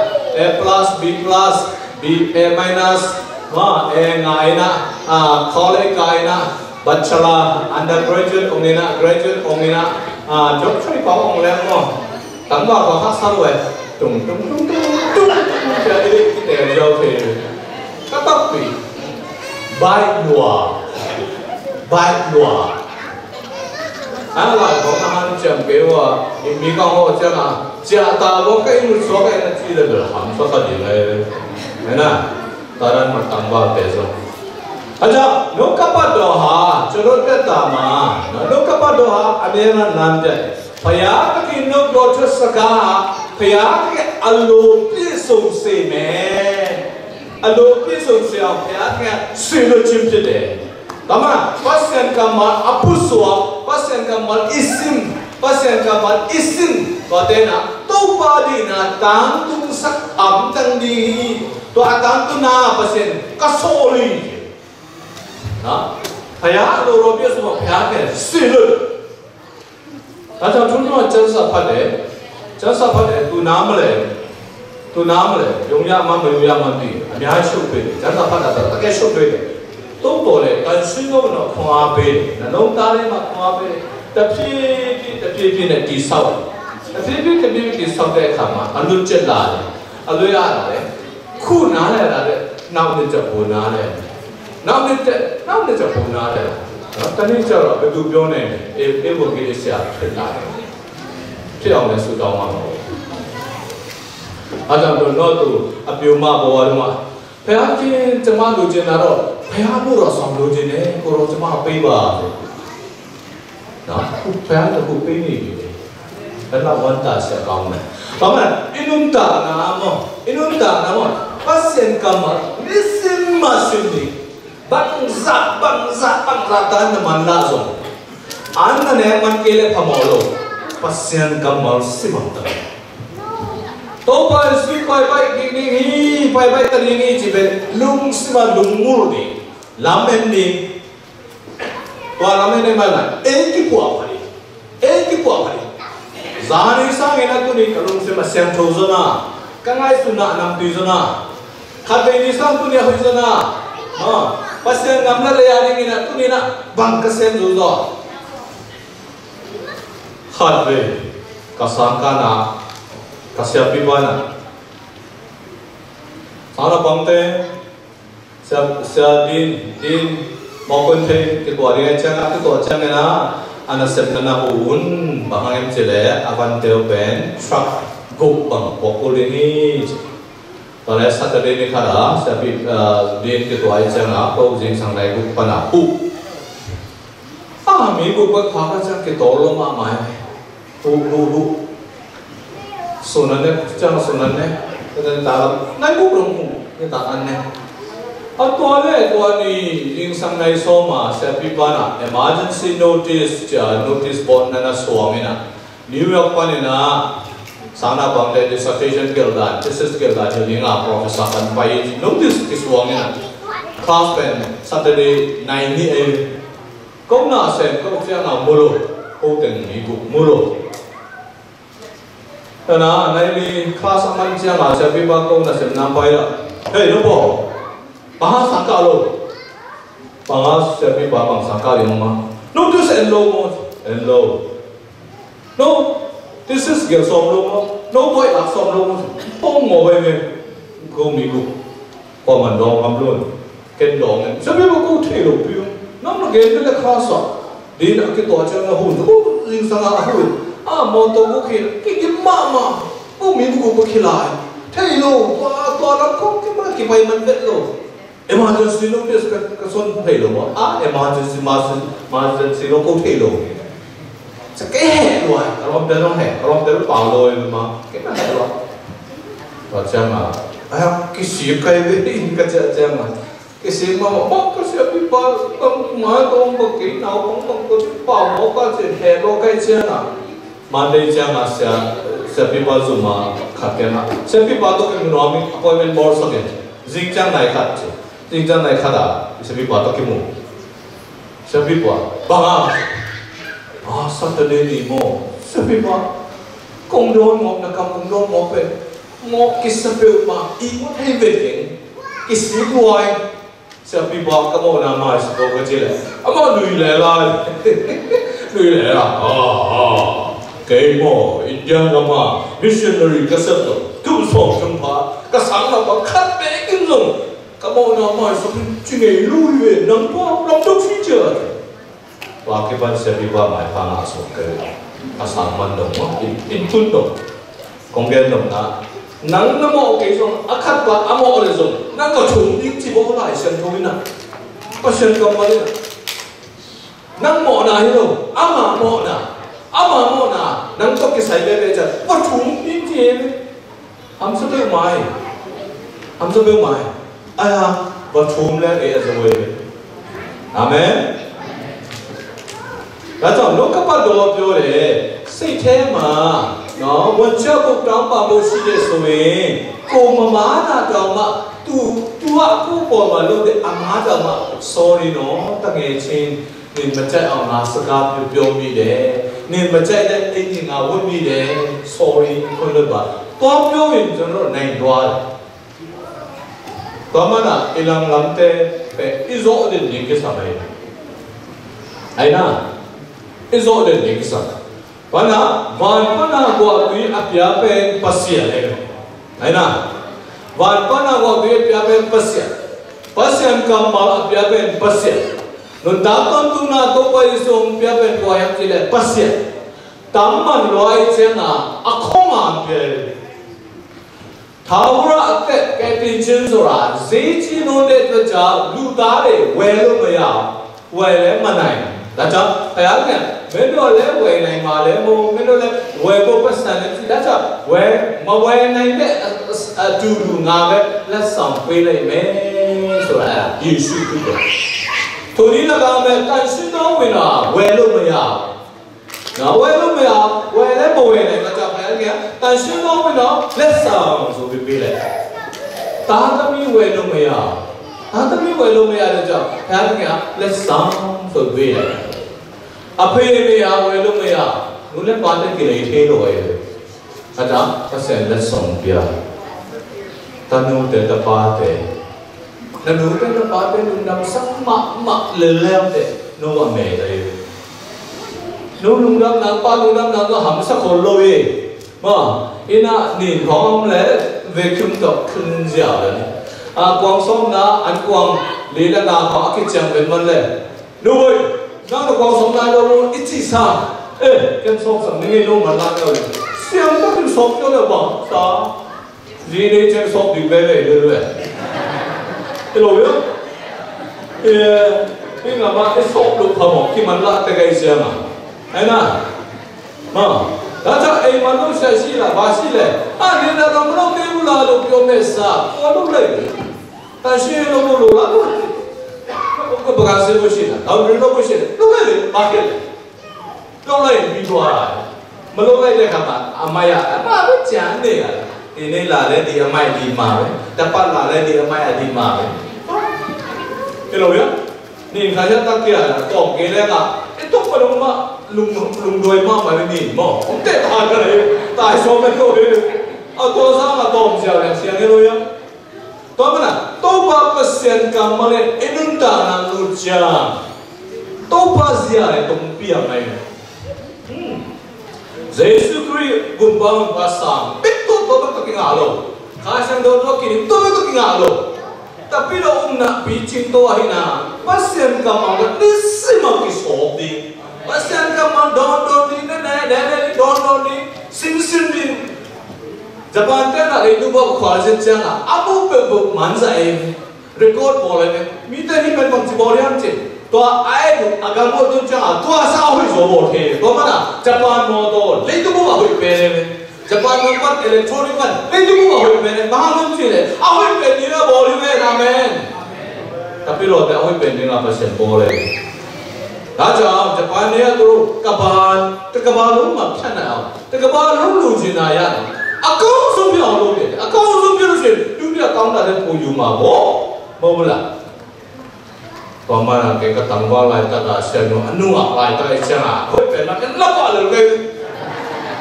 A plus B plus B A minus ว่า A ไงนะ อ่า college ไงนะ bachelor undergraduate องค์นี้นะ graduate องค์นี้นะ อ่า doctorate ขององค์แล้วก็ Tangval kua kha sa lo e. Tung tung tung tung tung. Pia dili kite jao thei. Ka takpi. Bai lua. Bai lua. A lai kong na han ciam kei ua. Mi kang ho ciam a. Cia ta lo ka inu so ka ina ci le le ham sa ka di le. Ena. Taran ma tangval te so. Aja, no kapa doha. Chorot pe tama. No kapa doha. Amena nan te. ဘုရားသခင်နှုတ်ကိုထွက်စကား ဘုရားသခင်အလိုပြည့်စုံစေမယ်။ အလိုပြည့်စုံစေအောင် ဘုရားသခင်က စေလွှတ်ခြင်းဖြစ်တယ်။ Tama, Pasian kammal a pusuak, Pasian kammal i sim, Pasian kammal i sim, tua tena, Topa dihna tangtung sak amtang dih hi, tua a tangtungna Pasian ka sawl hi. ဘုရားအလိုတော်ပြည့်စုံအောင် ဘုရားသခင် စေလွှတ်တယ်။ ဒါကြောင့် ကျွန်တော်က ကျမ်းစာဖတ်တယ်။ ကျမ်းစာဖတ်တယ်။ သူနားမလည်ဘူး။ သူနားမလည်ဘူး။ ယုံရမှန်း မယုံရမှန်းသိတယ်။ အများကြီး ရှုပ်ထွေးတယ်။ ကျမ်းစာဖတ်တာတော့ တကယ်ရှုပ်ထွေးတယ်။ သို့သော်လည်း သန့်ရှင်းသော ပူဇော်ခွင့်အားပေးတယ်။ နှလုံးသားထဲမှာ ခွင့်အားပေးတယ်။ တဖြည်းဖြည်း တဖြည်းဖြည်းနဲ့ တည်ဆောက်တယ်။ တဖြည်းဖြည်း တဖြည်းဖြည်း တည်ဆောက်တဲ့အခါမှာ အလွတ်ကျက်လာတယ်။ အလွတ်ရလာတယ်။ ခုနားလည်လာတဲ့ နောက်နှစ်ထပ်ပိုနားလည်တယ်။ နောက်နှစ်ထပ်၊ နောက်နှစ်ထပ်ပိုနားလည်လာတယ်။ နော်၊ တနေ့ကျတော့ ဘယ်သူပြောနိုင်လဲ။ အေး၊ အေး၊ ဘုန်းကြီးဆရာဖြစ်လာတယ်။ ဖြစ်အောင်လည်း ဆုတောင်းပါမယ်။ အဲဒါကြောင့် ကျွန်တော်တို့ အပြိုမဘဝတုန်းက ဘုရားသခင်၊ ကျွန်မလိုချင်တာတော့ ဘုရားအမှုတော်ဆောင်လိုချင်တယ်။ ကိုယ်တော် ကျွန်မကိုပေးပါဆို။ နော်၊ အခုဘုရားက အခုပေးနေပြီ။ ဘယ်လောက်ဝမ်းသာစရာကောင်းလဲ။ ဘာမှ အင်းနုံတာနာမော၊ အင်းနုံတာနာမော၊ ပတ်စံကမ္ဘာ၊ မစ်စင်မစင်ဒီ၊ ဘန်ဇာ၊ ဘန်ဇာ၊ ဘန်ဇာတန်နမန်လာဇော၊ အန်နနဲမန်ကဲလဲဖမောလို့၊ ပတ်စံကမ္ဘာစီမံတန်။ တော့ ပတ်စံပိုင်ပိုင်ကင်းကင်း၊ ပိုင်ပိုင်ကင်းကင်း၊ ဒီပဲ လုံစမလုံငုံဒီ၊ လမ်းမင်းဒီ၊ သွားလာမင်းနဲ့မလာ၊ အဲကိပွားပါလေ၊ အဲကိပွားပါလေ။ ဇာနေစားငယ်နဲ့သူနေကလုံးစမဆံထိုးစနာ၊ ကငါ့စုနာနမ်တီစနာ၊ ခတ်တဲ့နေစားသူနေဟိုစနာ၊ နော်၊ ပတ်စံငမ်နဲ့လေရနေငယ်နဲ့သူနေနာ၊ ဘန်ကစံဇူဇော၊ ခတ်တဲ့ကဆန်ကနာ၊ ကဆံပြပါနာ၊ ဆန္ဒပန်တဲ့ Sia, Sia Din, Din, mawk hun thei, kituah ding a ciang a, kituah ciang in a, a nasepna na uh un, bang hang hiam cih leh, a van teu pen, truck, guk bang, puak kul ding hi, ci. Tua leh Saturday ni khat a, Sia Pi, ah, Din kituah a ciang a, ko zingsang nai guk pan a, huh. A, mi guk pan kha ka ciang kitawl lo mahmah hi. Huh, huh, huh. Sun an ne, ciang sun an ne. Ka dan ta lam. Nai buk dong huh. Ne ta an ne. A tua le, tua ni, zingsang nai sawm a, Sia Pi pan a, emergency notice, cia notice board na na suang in a. New York pan in a, sang na bang le dissertation gelh dan, thesis gelh dan, thil ding a, professor kan pai, notice kisuang in a. Class pen, Saturday, nai ni ei. Ko na sem ko ciang a mu lo, ko teng mi guk mu lo. Tana, nai li class a man ciang a, Sia Pi pa ko na sem na pai la. Hei, no po. Bang hang sang kah lo. Bang a siapipa bang sang kah ding om a? No thesis en lo maw? En lo. No thesis gel sawm lo maw? No buaih lak sawm lo maw? Pong maw bai ve. Ko mi ko. Kua man dawng ngam lo. Ken dawng en. Siapipa ko thei lo piu. Nang na gen bel le kha sa. Din a kituah ciang a hun. Ko zingsang a hun. A mawtaw ko khil. Kidim mahmah. Ko mi ko ko khilai. Thei lo. Tua, tua lam kong kipai, kipai man vet lo. Emergency notice ka, ka son thei lo maw? A, emergency, emergency, emergency lo ko thei lo. Sa kei heh lua, ka lawmte zong heh, ka lawmte lo pau lo ma, kei ka heh lua. Tua ciang a, a, kisik kai ve, ka ciah ciang a. Kisik ma, ma, ma, ka siapipa, ka ma, ka ma, ka kei nau, ka ma, ka ci pau maw, ka ci heh lua kai ciang a. Monday ciang a sia, siapipa zum a khat ken a. Siapipa tawh kimu nuam in appointment bawl sak in. Zing ciang nai khat ci. Zing ciang nai khat a, siapipa tawh kimu. Siapipa, bang a? A, Saturday ni maw. Siapipa, kong dawn mawk na kam kong dawn mawk pen. Mawk kisa peuhmah, i mawk thei ve keng. Kisik luai. Siapipa ka mawhna mai si ko ka ci leh amah lui leh lai. Lui leh lai. Ah, ah. Kei maw India gam ah missionary ka sep lo kum sawm thum pha ka sang lo bang khat beek in zong ka mawhna mai si ko ci ngei lui ve nang tua lam dok si cia. Tua kipan siapipa maipha ngah suak kei. A sang man dong maw, in, in tun dong. Kong gen dong na. Nang na mawh kei zong, a khat pa a mawh le zong, nang va thum ding ci bawl Lai Siangtho in a. Pasian kammal in a. Nang mawhna hi lo, ama mawhna. Ama mawhna, nang tawh kisai veve ciang, va thum ding ci hi. Hamsa peuhmah hi. Hamsa peuhmah hi. Aia, va thum leng ei a zo ei. Amen. Tua ciang no ka pa daw pio le, sei the ma, no, wan cia buk tang pa bo si le so e, ko ma ma na tang ma, tu, tu a ko ko ma lo de a ma tang ma, sorry no, ta nge chin. Nin ma cai au na saka pio pio mi de. Nin ma cai de ei nin a wun mi de. Sorry, ko le ba. Tua pio in zon lo nai dua. Tua mana i lang lamte pe i zo den ni kisa mai. Ai na. I zo den ni kisa. Pana, van pana guahtui a pia pen Pasian e. Aina, van pana guahtui a pia pen Pasian. Pasian kammal a pia pen Pasian. Nuntak tawntungna Topa Jesu hong pia pen kua hiam cih leh Pasian. Tam man lua i cianga a khong a pia e. Thawra te kei pinchin zora, zeci no de twa ca, lu ta de, we lo maya, we le manai. Da ca, kaya ne, meno le we nai ma le mo, meno le we bo pasan ne, da ca, we, ma we nai le, a, a, tu lu nga le, la sam we le me, so la, Yesu tu ko. Tuni la ga me, tan sin no we na, we lo maya. Na, we lo maya, we le mo we le, ka ca pha ya, tan sin lo we na, le sang so bi bi le. Ta ta mi we lo maya. Ta ta mi we lo maya le ca, pha ya, le sang so bi le. A phe maya, we lo maya. Nu le pa te ki le the lo we. Ka ta, ka sen le song pia. Ta nu te ta pa te. Na nu te na pa te lungdam sak mahmah leleu te no a me ta i. Nu lungdam nang pa lungdam nang ka ham sak khol lo i. Ma, ina nin khong le vacuum tok khun ziau le. A kuang som na an kuang li le na khong a kichiang ven man le. Nuhoi, nang na kuang sawm nai lo mu i cih sa. Eh, ken sawm sang ning ei lo man lai lo. Siang tak in sawm kio le bang sa. Zi nei ceng sawm ding veve le le. I lo ya. Eh, i ngam a i sawm lo pha mawk ki man la te kai siang a. Ai na. Ma. Da ca ei man lo sia si la ba si le. A ni na ram lo te u la lo kio me sa. Kua lo le. Tan si lo mu lo la lo. Ko ba ka se ko si la. Tau ri lo ko si la. Lo lai le, ba ke le. Lo lai mi dua la. Ma lo lai le ka ma, a mai a, a ma ba cia ne la. Ni ne la le di a mai di ma le. Ta pa la le di a mai a di ma le. Ke lo ya. Ni ka ya ta kia la. Tawm ke le ka. E tok pa lo ma. Lung, lung doi ma ma le ni mo. Om te pa ka le. Tai so me lo le. A to sa ma tawm sia le sia ke lo ya. Tua mana, Topa Pasian kammal in i nun Nidang nang lut ciang Topa zia le tongpi a ngai. Hmm. Jesu Khrih gumpa, gumpa sang bek tawh, tua bek tawh kingah lo. Kha Siangtho tawh kidim, tua bek tawh kingah lo. Tapi lo umna picing tawh ahihna Pasian kammal tawh nisim a kisawp ding, Pasian kammal dawndawn ding, ne ne ne ne dawndawn ding, simsim ding. Japan te na leitung bup khual zin ciangah a mu peuhpeuh manzah ei. Record bawl ei ve. Mite hih pen bangci bawl hiam cih, tua a et uh a gam uh tun ciangah tua sa a hoih zaw bawl thei ve. Tua mana Japan mawtaw leitung bup a hoih pen ei ve. Japan gam pan electronic pan leitung bup a hoih pen ei. Bang hang hiam cih leh a hoih pen ding a bawl hi ve. Amen. Tapi lawte a hoih pen ding a Pasian bawl ei ve. Tua ciang Japan ne a tu ka ban, ka ban lo ma pian a. Te ka ba lunglu cina ya. Account sung pia lo de. Account sung pia lo cin. Dunia account na de pu yu ma bo. Mo bula. Tua mana ke ka tangval laitak a sia nu anu a laitak a sia nga. Hoi pen na ken la ba lo ke.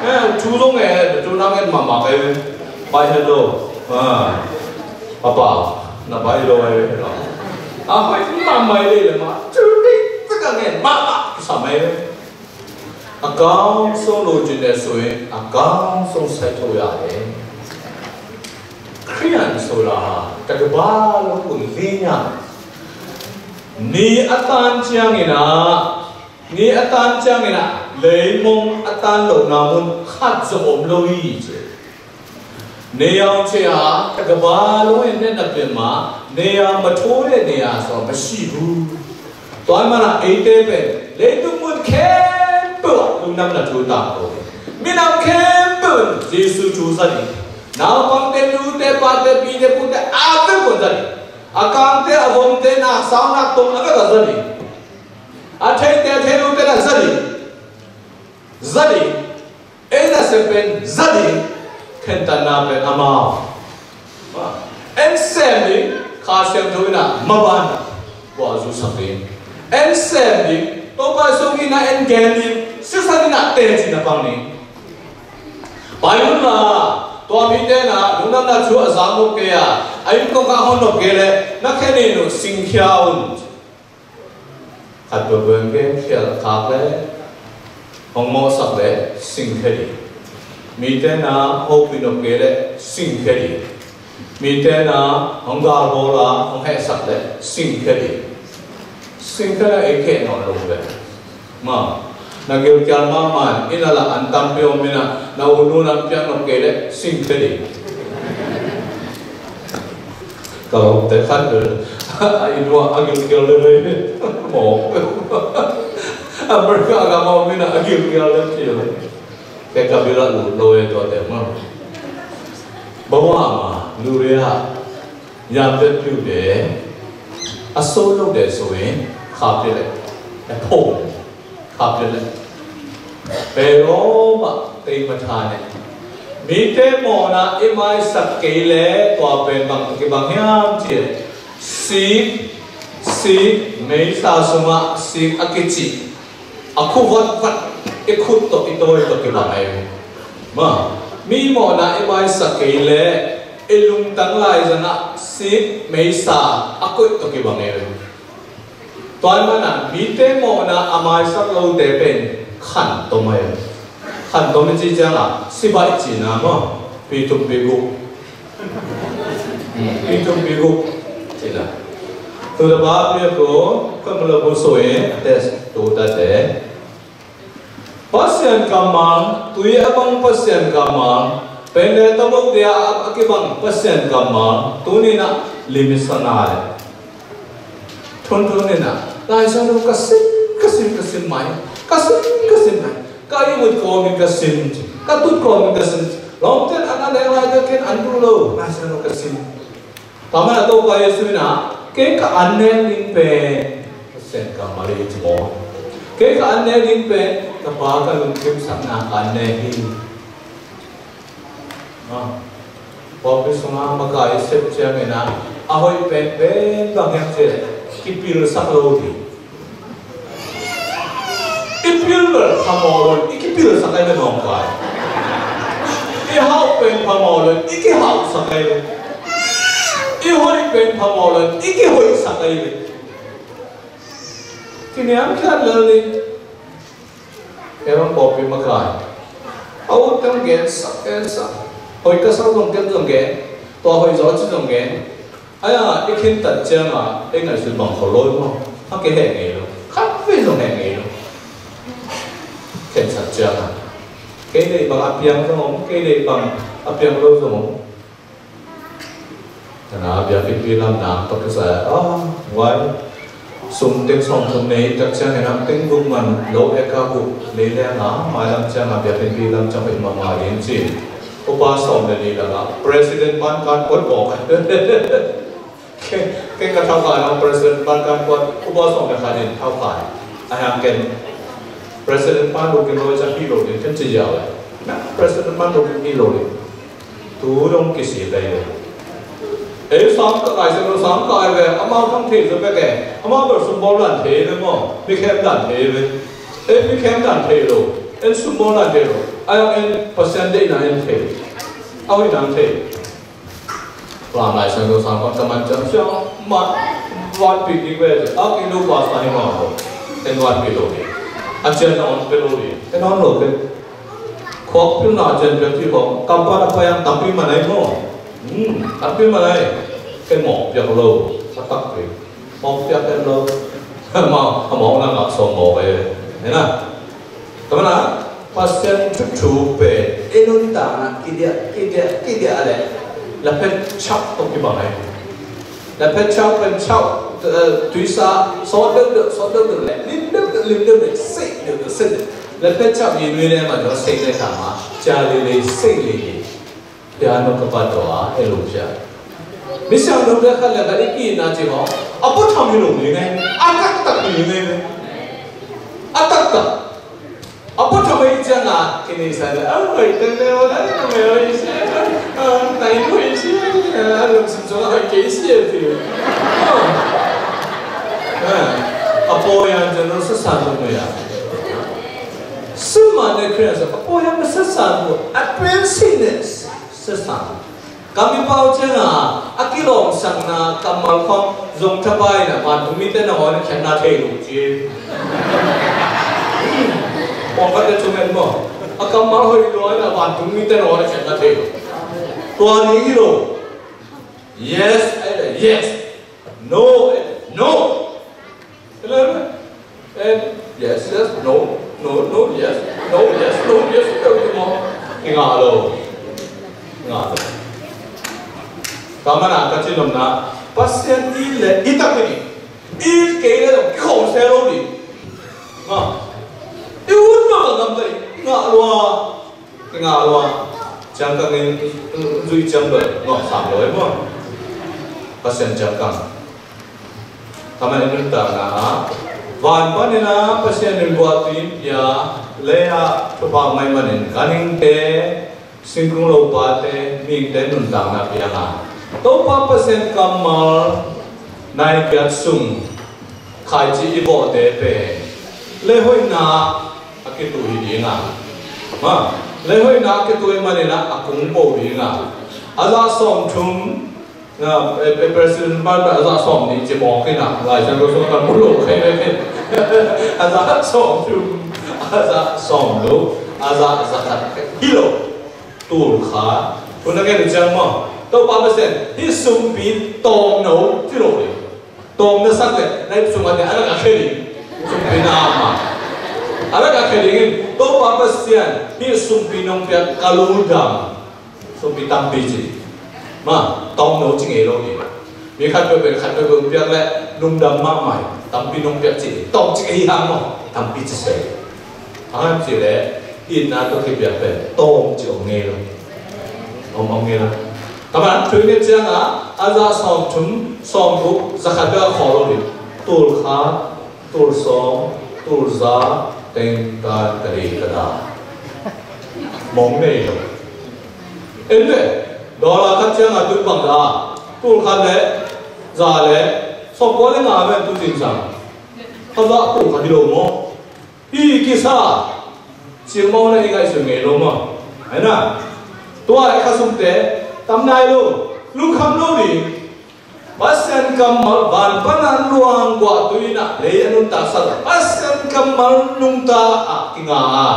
Eh, tu dong eh, tu na ken mama ke. Bye hello. Ah. Papa, na bye hello eh. Ah, hoi mama le le ma. Tu di, tu ka ngen mama. Sa mai. Account sung lo cin le sui, account sung sai tho ya e. Khrian sung la, takba lo kun linya. Ni a tan ciangin a, ni a tan ciangin a, leimong a tan lo na mun khat zong om lo hi ci. Neiau cia, takaba lo in ne na pia ma, neiau ma tho le neiau so ma si bu. Tuan mana eite pen, leitung mun khempeuh ah lungdam na thu tang ko. Minam khempeuh in Jesu thu za ding. Naupangte, nute, pate, pite, pute, a peuh ko za ding. A kangte, a vomte, na sau na tong a peuh ko za ding. A theite, a thei nute na za ding. Za ding. Ei nasep pen za ding, khentatna pen amau. En sem ding, Kha Siangtho in a maban, guah zusak ding. En sem ding, Topa sung in a en gen ding, sisan in a teci na pang ding. Pai un la, tua mite na, lungdamna thu a za nop kei a, a inn kong kah hon nop kei le, na khen in uh singkhia un. Khat peuhpeuh in gen khial khak le hong mawhsak le singkhia ding. Mite na hopih nop kei le singkhia ding. Mite na hong galbawl a hong hehsak le singkhia ding. Singkhia le ei kheh nawn lo ve. Ma, na gilkial mahmah in, inn a lah an tampi om in a, na u nu na piak nop kei le singkhia ding. Ka lawmte khat bel a inn uah a gilkial le vei ve. Mawk. America gam a om in a gilkial le ci lo. Kei ka bil ah lut lo e tuate maw. Bawah ma lu re ah yam vet piu de a so lo de so in kha pia le a phone. Kha pia le pe lawmah tei matha ne. Mite mawhna i maisak kei le tua pen bang kibang hiam cih le sik, sik meisa sungah sik a kicih a khu vatvat i khut tawh i tawi tawh kibang ahi ve. Ma, mi mawhna i maisak kei le i lungtang laizangah sik meisa a koih tawh kibang ahi ve. Tua ahih manin mite mawhna a maisak lote pen khantom ahi. Khantom i cih ciangin sibaih cihna maw, pi thum pi guk. Pi thum pi guk cihna. Tua pa pi ko kamala bu soi test tu tate. Pasian kammal, tui a bang Pasian kammal, pen le tawmvate a kibang Pasian kammal, tuni-in ah limit sa nai. Thunthun in ah, Lai Siangtho ka sim, ka sim, ka sim mai, ka sim, ka sim mai, ka ihmut kawmin ka sim, ka tut kawmin ka sim. Lawmte in an a leng lai ka ken an duh lo, Lai Siangtho ka sim. Tua manin Topa Jesu in ah, kei ka an nek ding pen, Pasian kammal hi ci maw. Kei ka an nek ding pen, ka Pa ka lungkimsakna ka an nek hi. Ah, pawlpi sungah makai i sep ciangin ah, a hoih pen pen bang hiam cih leh kipilsak lo ding. I pil bel phamawh lo in i kipilsak ahi ve nawngkai. I hauh pen phamawh lo in i kihauhsak ahi ve. I hoih pen phamawh lo in i kihoihsak ahi ve. Niam khiat lel ni. Kei bang pawlpi makai. A ut teng gen sak, gen sak. Hoih ka sak zong ken zong gen. Tua hoih zaw ci zong gen. Ai a, i khentat ciang a, i ngaihsut bang khol lo maw. A kei heh ngei lo. Khat vei zong heh ngei lo. Khentat ciang a. Kei deih bang a piang zong om, kei deih bang a piang lo zong om. Tana biakinnpi lam nang tawh kisai ah, ah, wai. Sum teng sawm thum nei tak ciang henam teng guk man lo eka guk nei leng a, mailam ciang a biakinnpi lam ciang hoih mahmah ding ci. Upa sawm le nih lak ah president pan kan kuat mawk. Ken ka thau kai lo, president pan kan kuat, upa sawm le khat in thau kai. A hiang ken president pan lo ken lo ciang hi lo ding ken ci ziau eh. Na president pan lo ken hi lo ding. Tu dong kisi pai ve. Ei sang ka kai se lo sang kai ve. Amau thang thei zo pek e. Amau ber sum bawl lan thei ve maw. Mi khem lan thei ve. Ei mi khem lan thei lo. En sum bawl lan thei lo. Ai en Pasian deihna en thei. Au hi nang thei. Lam Lai Siangtho sang pan ka man ciang siang ma vanpi ding ve. A ki lo pa sa hi maw. En vanpi lo ni. A cian na on pe lo ni. En on lo ke. Khuak pilna cian piak ci khawng kam pan a pai ang tampi man ai maw. Hmm, tampi man ai. Ken mawk piak lo a tak pi. Mawk piak ken lo. Amau, amau na ngak sawm mawk ai. Hei na. Tua mana Pasian thuthu pen i nuntakna kidiah kidiah kidiah le la phet chak tawh kibang ai. La phet chau pen chau, eh, tuisa sawt deuhdeuh sawt deuhdeuh le lim deuhdeuh lim deuhdeuh sei deuhdeuh sei deuh. La phet chau i nui le ma deuh sei le tama cia le le sei le le. Piano ka pa tua e lu cia. Mi siang deuh le khat le khat i ki na ci hong a pu tham hi lo ni ngai. A taktak ni ngai. A taktak. A pawt a hoih ciang a, kei nei sa le, a hoih teng le, a hoih teng le, hoih sia, a tai hoih sia, a lungsim sung a hoih kei sia ti. A pawi a ciang lo sa sa lo mei a. Sum man le Khrih a sa, a pawi a sa sa lo, a pen si ne sa sa. Ka mipau ciang a, a kilawmsakna kammal khawng zong thapai in a, vantung mite nangawn a khiatna thei lo ci. Pawngkhat le thum en maw? A kammal hoih lua in a, vantung mite nangawn a khiatna thei lo. Tua ni hi lo. Yes, ai le yes. No, ai le no. Eleven. And yes, yes, no, no, no, yes, no, yes, no, yes, no, yes, no. Kingah lo. Kingah lo. Ka mana ka ci nopna, Pasian i le i tak i ni. I kei le i khawng se lo ni. Ha. I ut ma ka gam tai. Ngah lua. Kingah lua, ciangkang in zuih ciang bel nuamsa lo e maw? Pasian ciangkang. Ka man in nuntakna ah van panin ah Pasian in guahpih in pia, lei ah thupha maimah in ganhingte, singkung lopate, mihingte nuntakna piang a, Topa Pasian kammal nai giat sung khaici i bawhte pen leihoihna a kituh hi ding a, ma, leihoihna a kituh ahih manin ah a kungpo ding a, a zah sawmthum, na, e, e, President pan a zah sawmnih ci mawk in ah, Lai Siangtho sung kan mu lo kei ve kei. A zah sawmthum, a zah sawmlo, a zah zakhat hi lo. Tul kha. Tun a ngen uh ciang maw, Topa Pasian hih sumpi tawm no ci lo ding. Tawm na sak leh na ip sung a te a rak a khe ding. Sumpi na ama a rak a khe ding in, Topa Pasian hih sumpi nong piak ka lungdam. Sumpi tampi ci. Ma, tawm no ci ngei lo ding. Mi khat peuhpeuh khat peuhpeuh piak leh lungdam mahmah hi. Tampi nong piak ci. Tawm ci ngei hi hang maw, tampi ci se. Hang ci leh itna tawh kipiak pen tawm ci om ngei lo. Om, om ngei lo. Ka man thu i nget ciang a, a zah sawmthum, sawmguk, zakhat bek a khawl lo ding. Tul khat, tul sawm, tul za, teng tan ka dei ka da. Mong nei lo. En ve, dollar khat ciang a tul bang da. Tul khat le za le sawmkua le nga ven tu zingsang. Ka zah tul khat hi lo maw? Hi kisa. Cimawh na i ngaihsun ngei lo maw? Ai na. Tua i khasumte tam nai lo. Lungkham lo ding. Pasian kammal van pana luang guah tu-in ah lei a nuntaksak, Pasian kammal nungta ah kinga a,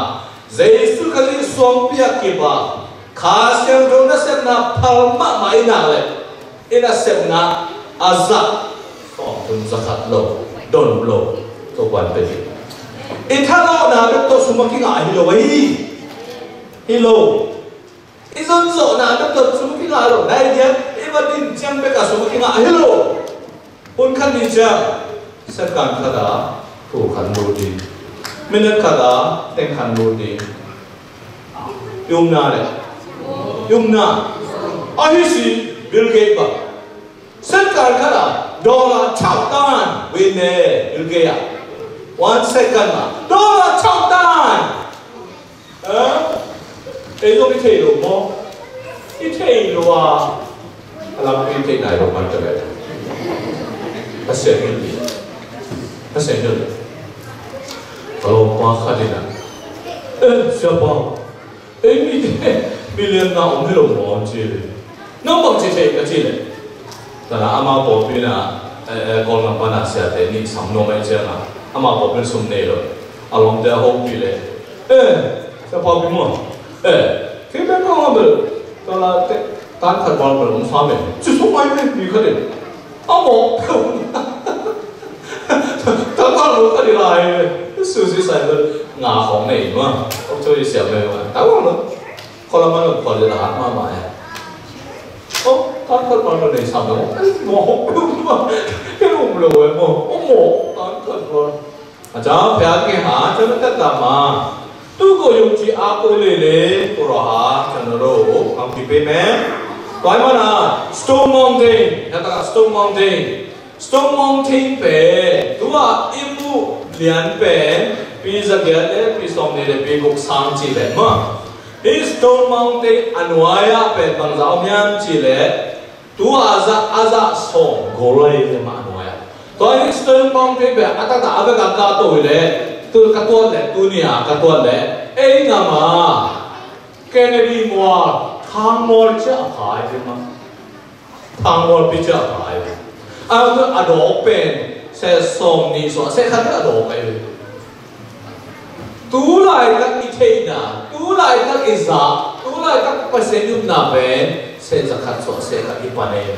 Jesu Khazih suangpi ah kiba, Kha Siangtho nasepna phal mahmah i na leh, i nasepna a zah sawmthum, za khat lo, don lo, Topa'n pia ding. I thalawhna bek tawh sum a kingah hi lo ahi. Hi lo. I zonzawhna bek tawh sum a kingah lo. Nai dian, i va din ciang bek a sum a kingah hi lo. Hun khat ni ciang, second khat ah thu khat lut ding. Minute khat ah teng khat lut ding. I umna leh, i umna. Ahi si, Bill Gates bang, second khat ah dollar thau tan win ne, Bill Gates ah. One second ah dollar thau tan. Ha? Ei zong i thei lo maw? I thei lo a. A lampi i thei nai lo man ka leh. Pasian ngil ding. Pasian ngil ding. Ka lawmpa khat in ah, "Eh, Siapa, ei mite million na om hi lo maw?" ci leh, "Nang bang ci thei?" ka ci leh, tana amau pawlpi na, eh, eh, Kawlgam pana siate nih sam nuam ahih ciangin amau pawlpi sum nei lo. A lawmte a hopih leh, "Eh, Siapa Pi maw, eh, kei bek ka ngah bel, tana te, tan khat val bel om sam e," ci suk mai mi khat in. A mawk peuh. Tan val lo khat in lai, susi sai bel nga khawng nei maw. Ok, so i siam mai maw. Tan val lo. Kawlgam a lo kawlgam a hat mahmah e. Oh, tan khat val lo nei sam lo. Mawk peuh maw. Kei um lo e maw. Oh, mawk, tan khat val. A ca pia ke ha, ca na tat ta ma. Tu ko yung ci a ko le le, ko ra ha, ca na ro, ang pi pe me. Tuai ma na, Stone Mountain, ya ta Stone Mountain. Stone Mountain pe, tu a i mu lian pe, pi za giat le, pi sawm ni le, pi guk sang ci le ma. Hi Stone Mountain a nuai a pen bang za om hiam ci le, tu a zah, a zah sawm gold lai le mah nuai a. Tua hi Stone Mountain pen a taktak a bek a ka to hi le, tu ka tuat le, tuni a ka tuat le, ei ngam a Kennedy mual, thang mual cia a phai hi mah. Thang mual pi cia a phai. A tu a dawk pen, se sawm ni sawm, se khat a dawk ai. Tu laitak i theihna, tu laitak i zah, tu laitak Pasian i upna pen, se za khat suah se khat i pan e.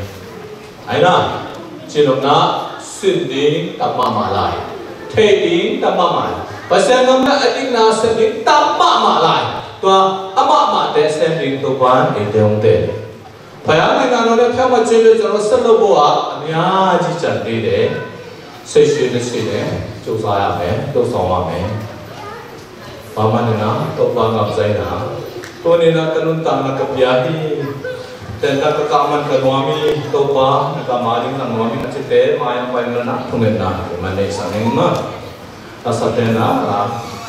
Ai na, cinopna, sin ding tam mahmah lai. Theih ding tam mahmah lai. Pasian gam le a dikna sem ding tam mahmah lai. Tua, a mahmahte sem ding Topa'n eite hong tel. Paya nai ngah nawn le phial mat cin le ciang lo sat lo bo ah, a mia ci can ding le. Sei si le si le, cu sa ya me, cu sa wa me. Pa man na, Topa ngam zai na. Tuni na ka nuntakna ka pia hi. Ten na ka kah man ka nuam hi, Topa, na ka ma ding ka nuam hi, a cite, ma yang pai na na, thungetna, man nei sa ning ma. A sa te na, a,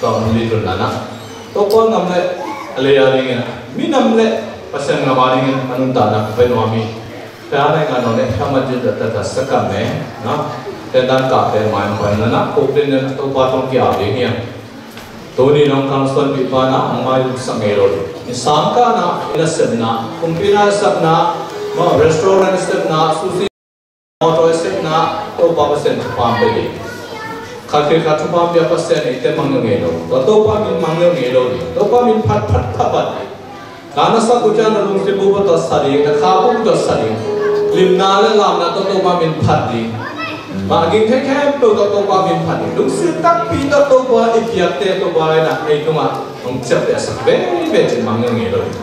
ka um li tun na na. Topa ngam le, a le a ding in, minam le, Pasian ngam a ding in, a nuntakna ka pe nuam hi. Pia nai ngah nawn le, ka man jin da ta ta sa ka me, na. Te dan ka te mai mai na na, ko te ne na Topa tong ki a ding hi. Tuni nong kang son pi pa na, ang mai sa ngei lo. Ni sang ka na, ina sem na, kumpi na sap na, ma restaurant sep na, sushi Mawtaw i sepna, Topa Pasian thupha pe ding. Khat khit khat thupha pia Pasian eite mangngilh ngei lo. Tua Topa min mangngilh ngei lo ding. Topa min phat phat phat phat ding. Ka na sak uh ciang na lungsim bup tawh sa ding, na kha bup tawh sa ding. Limna le lamna tawh Topa min phat ding. Mah ging thei khempeuh tawh Topa min phat ding. Lungsim takpi tawh Topa i piakte Topa in ah ei tungah hong ciaptehsak veve cin mangngilh ngei lo ding.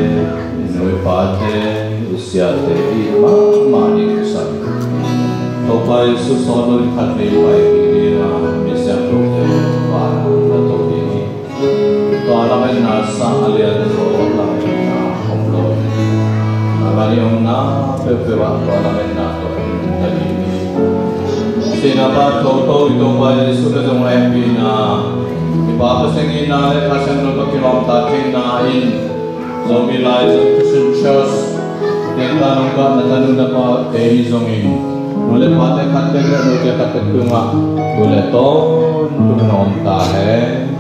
I nu i pate, i siate i mahmah ding kisam. Topa Jesu sawt lo in khat vei pai kik ding a, mi siangthote vanah na to ding hi. Tua lametna sang a lian zaw lametna om lo hi. A van i omna peuhpeuh ah tua lametna tawh i nungta ding hi. Sihna pan thotho i Topa Jesu le zong a hehpihna, i Pa Pasian itna le Kha Siangtho tawh kilawmta theihna in Zomi Laizang Christian Church tengtang nong kah na tanu na pate hi zongin, nu le pate khat peuhpeuh, note khat peuhpeuh tungah tu le tawntung na om ta hen.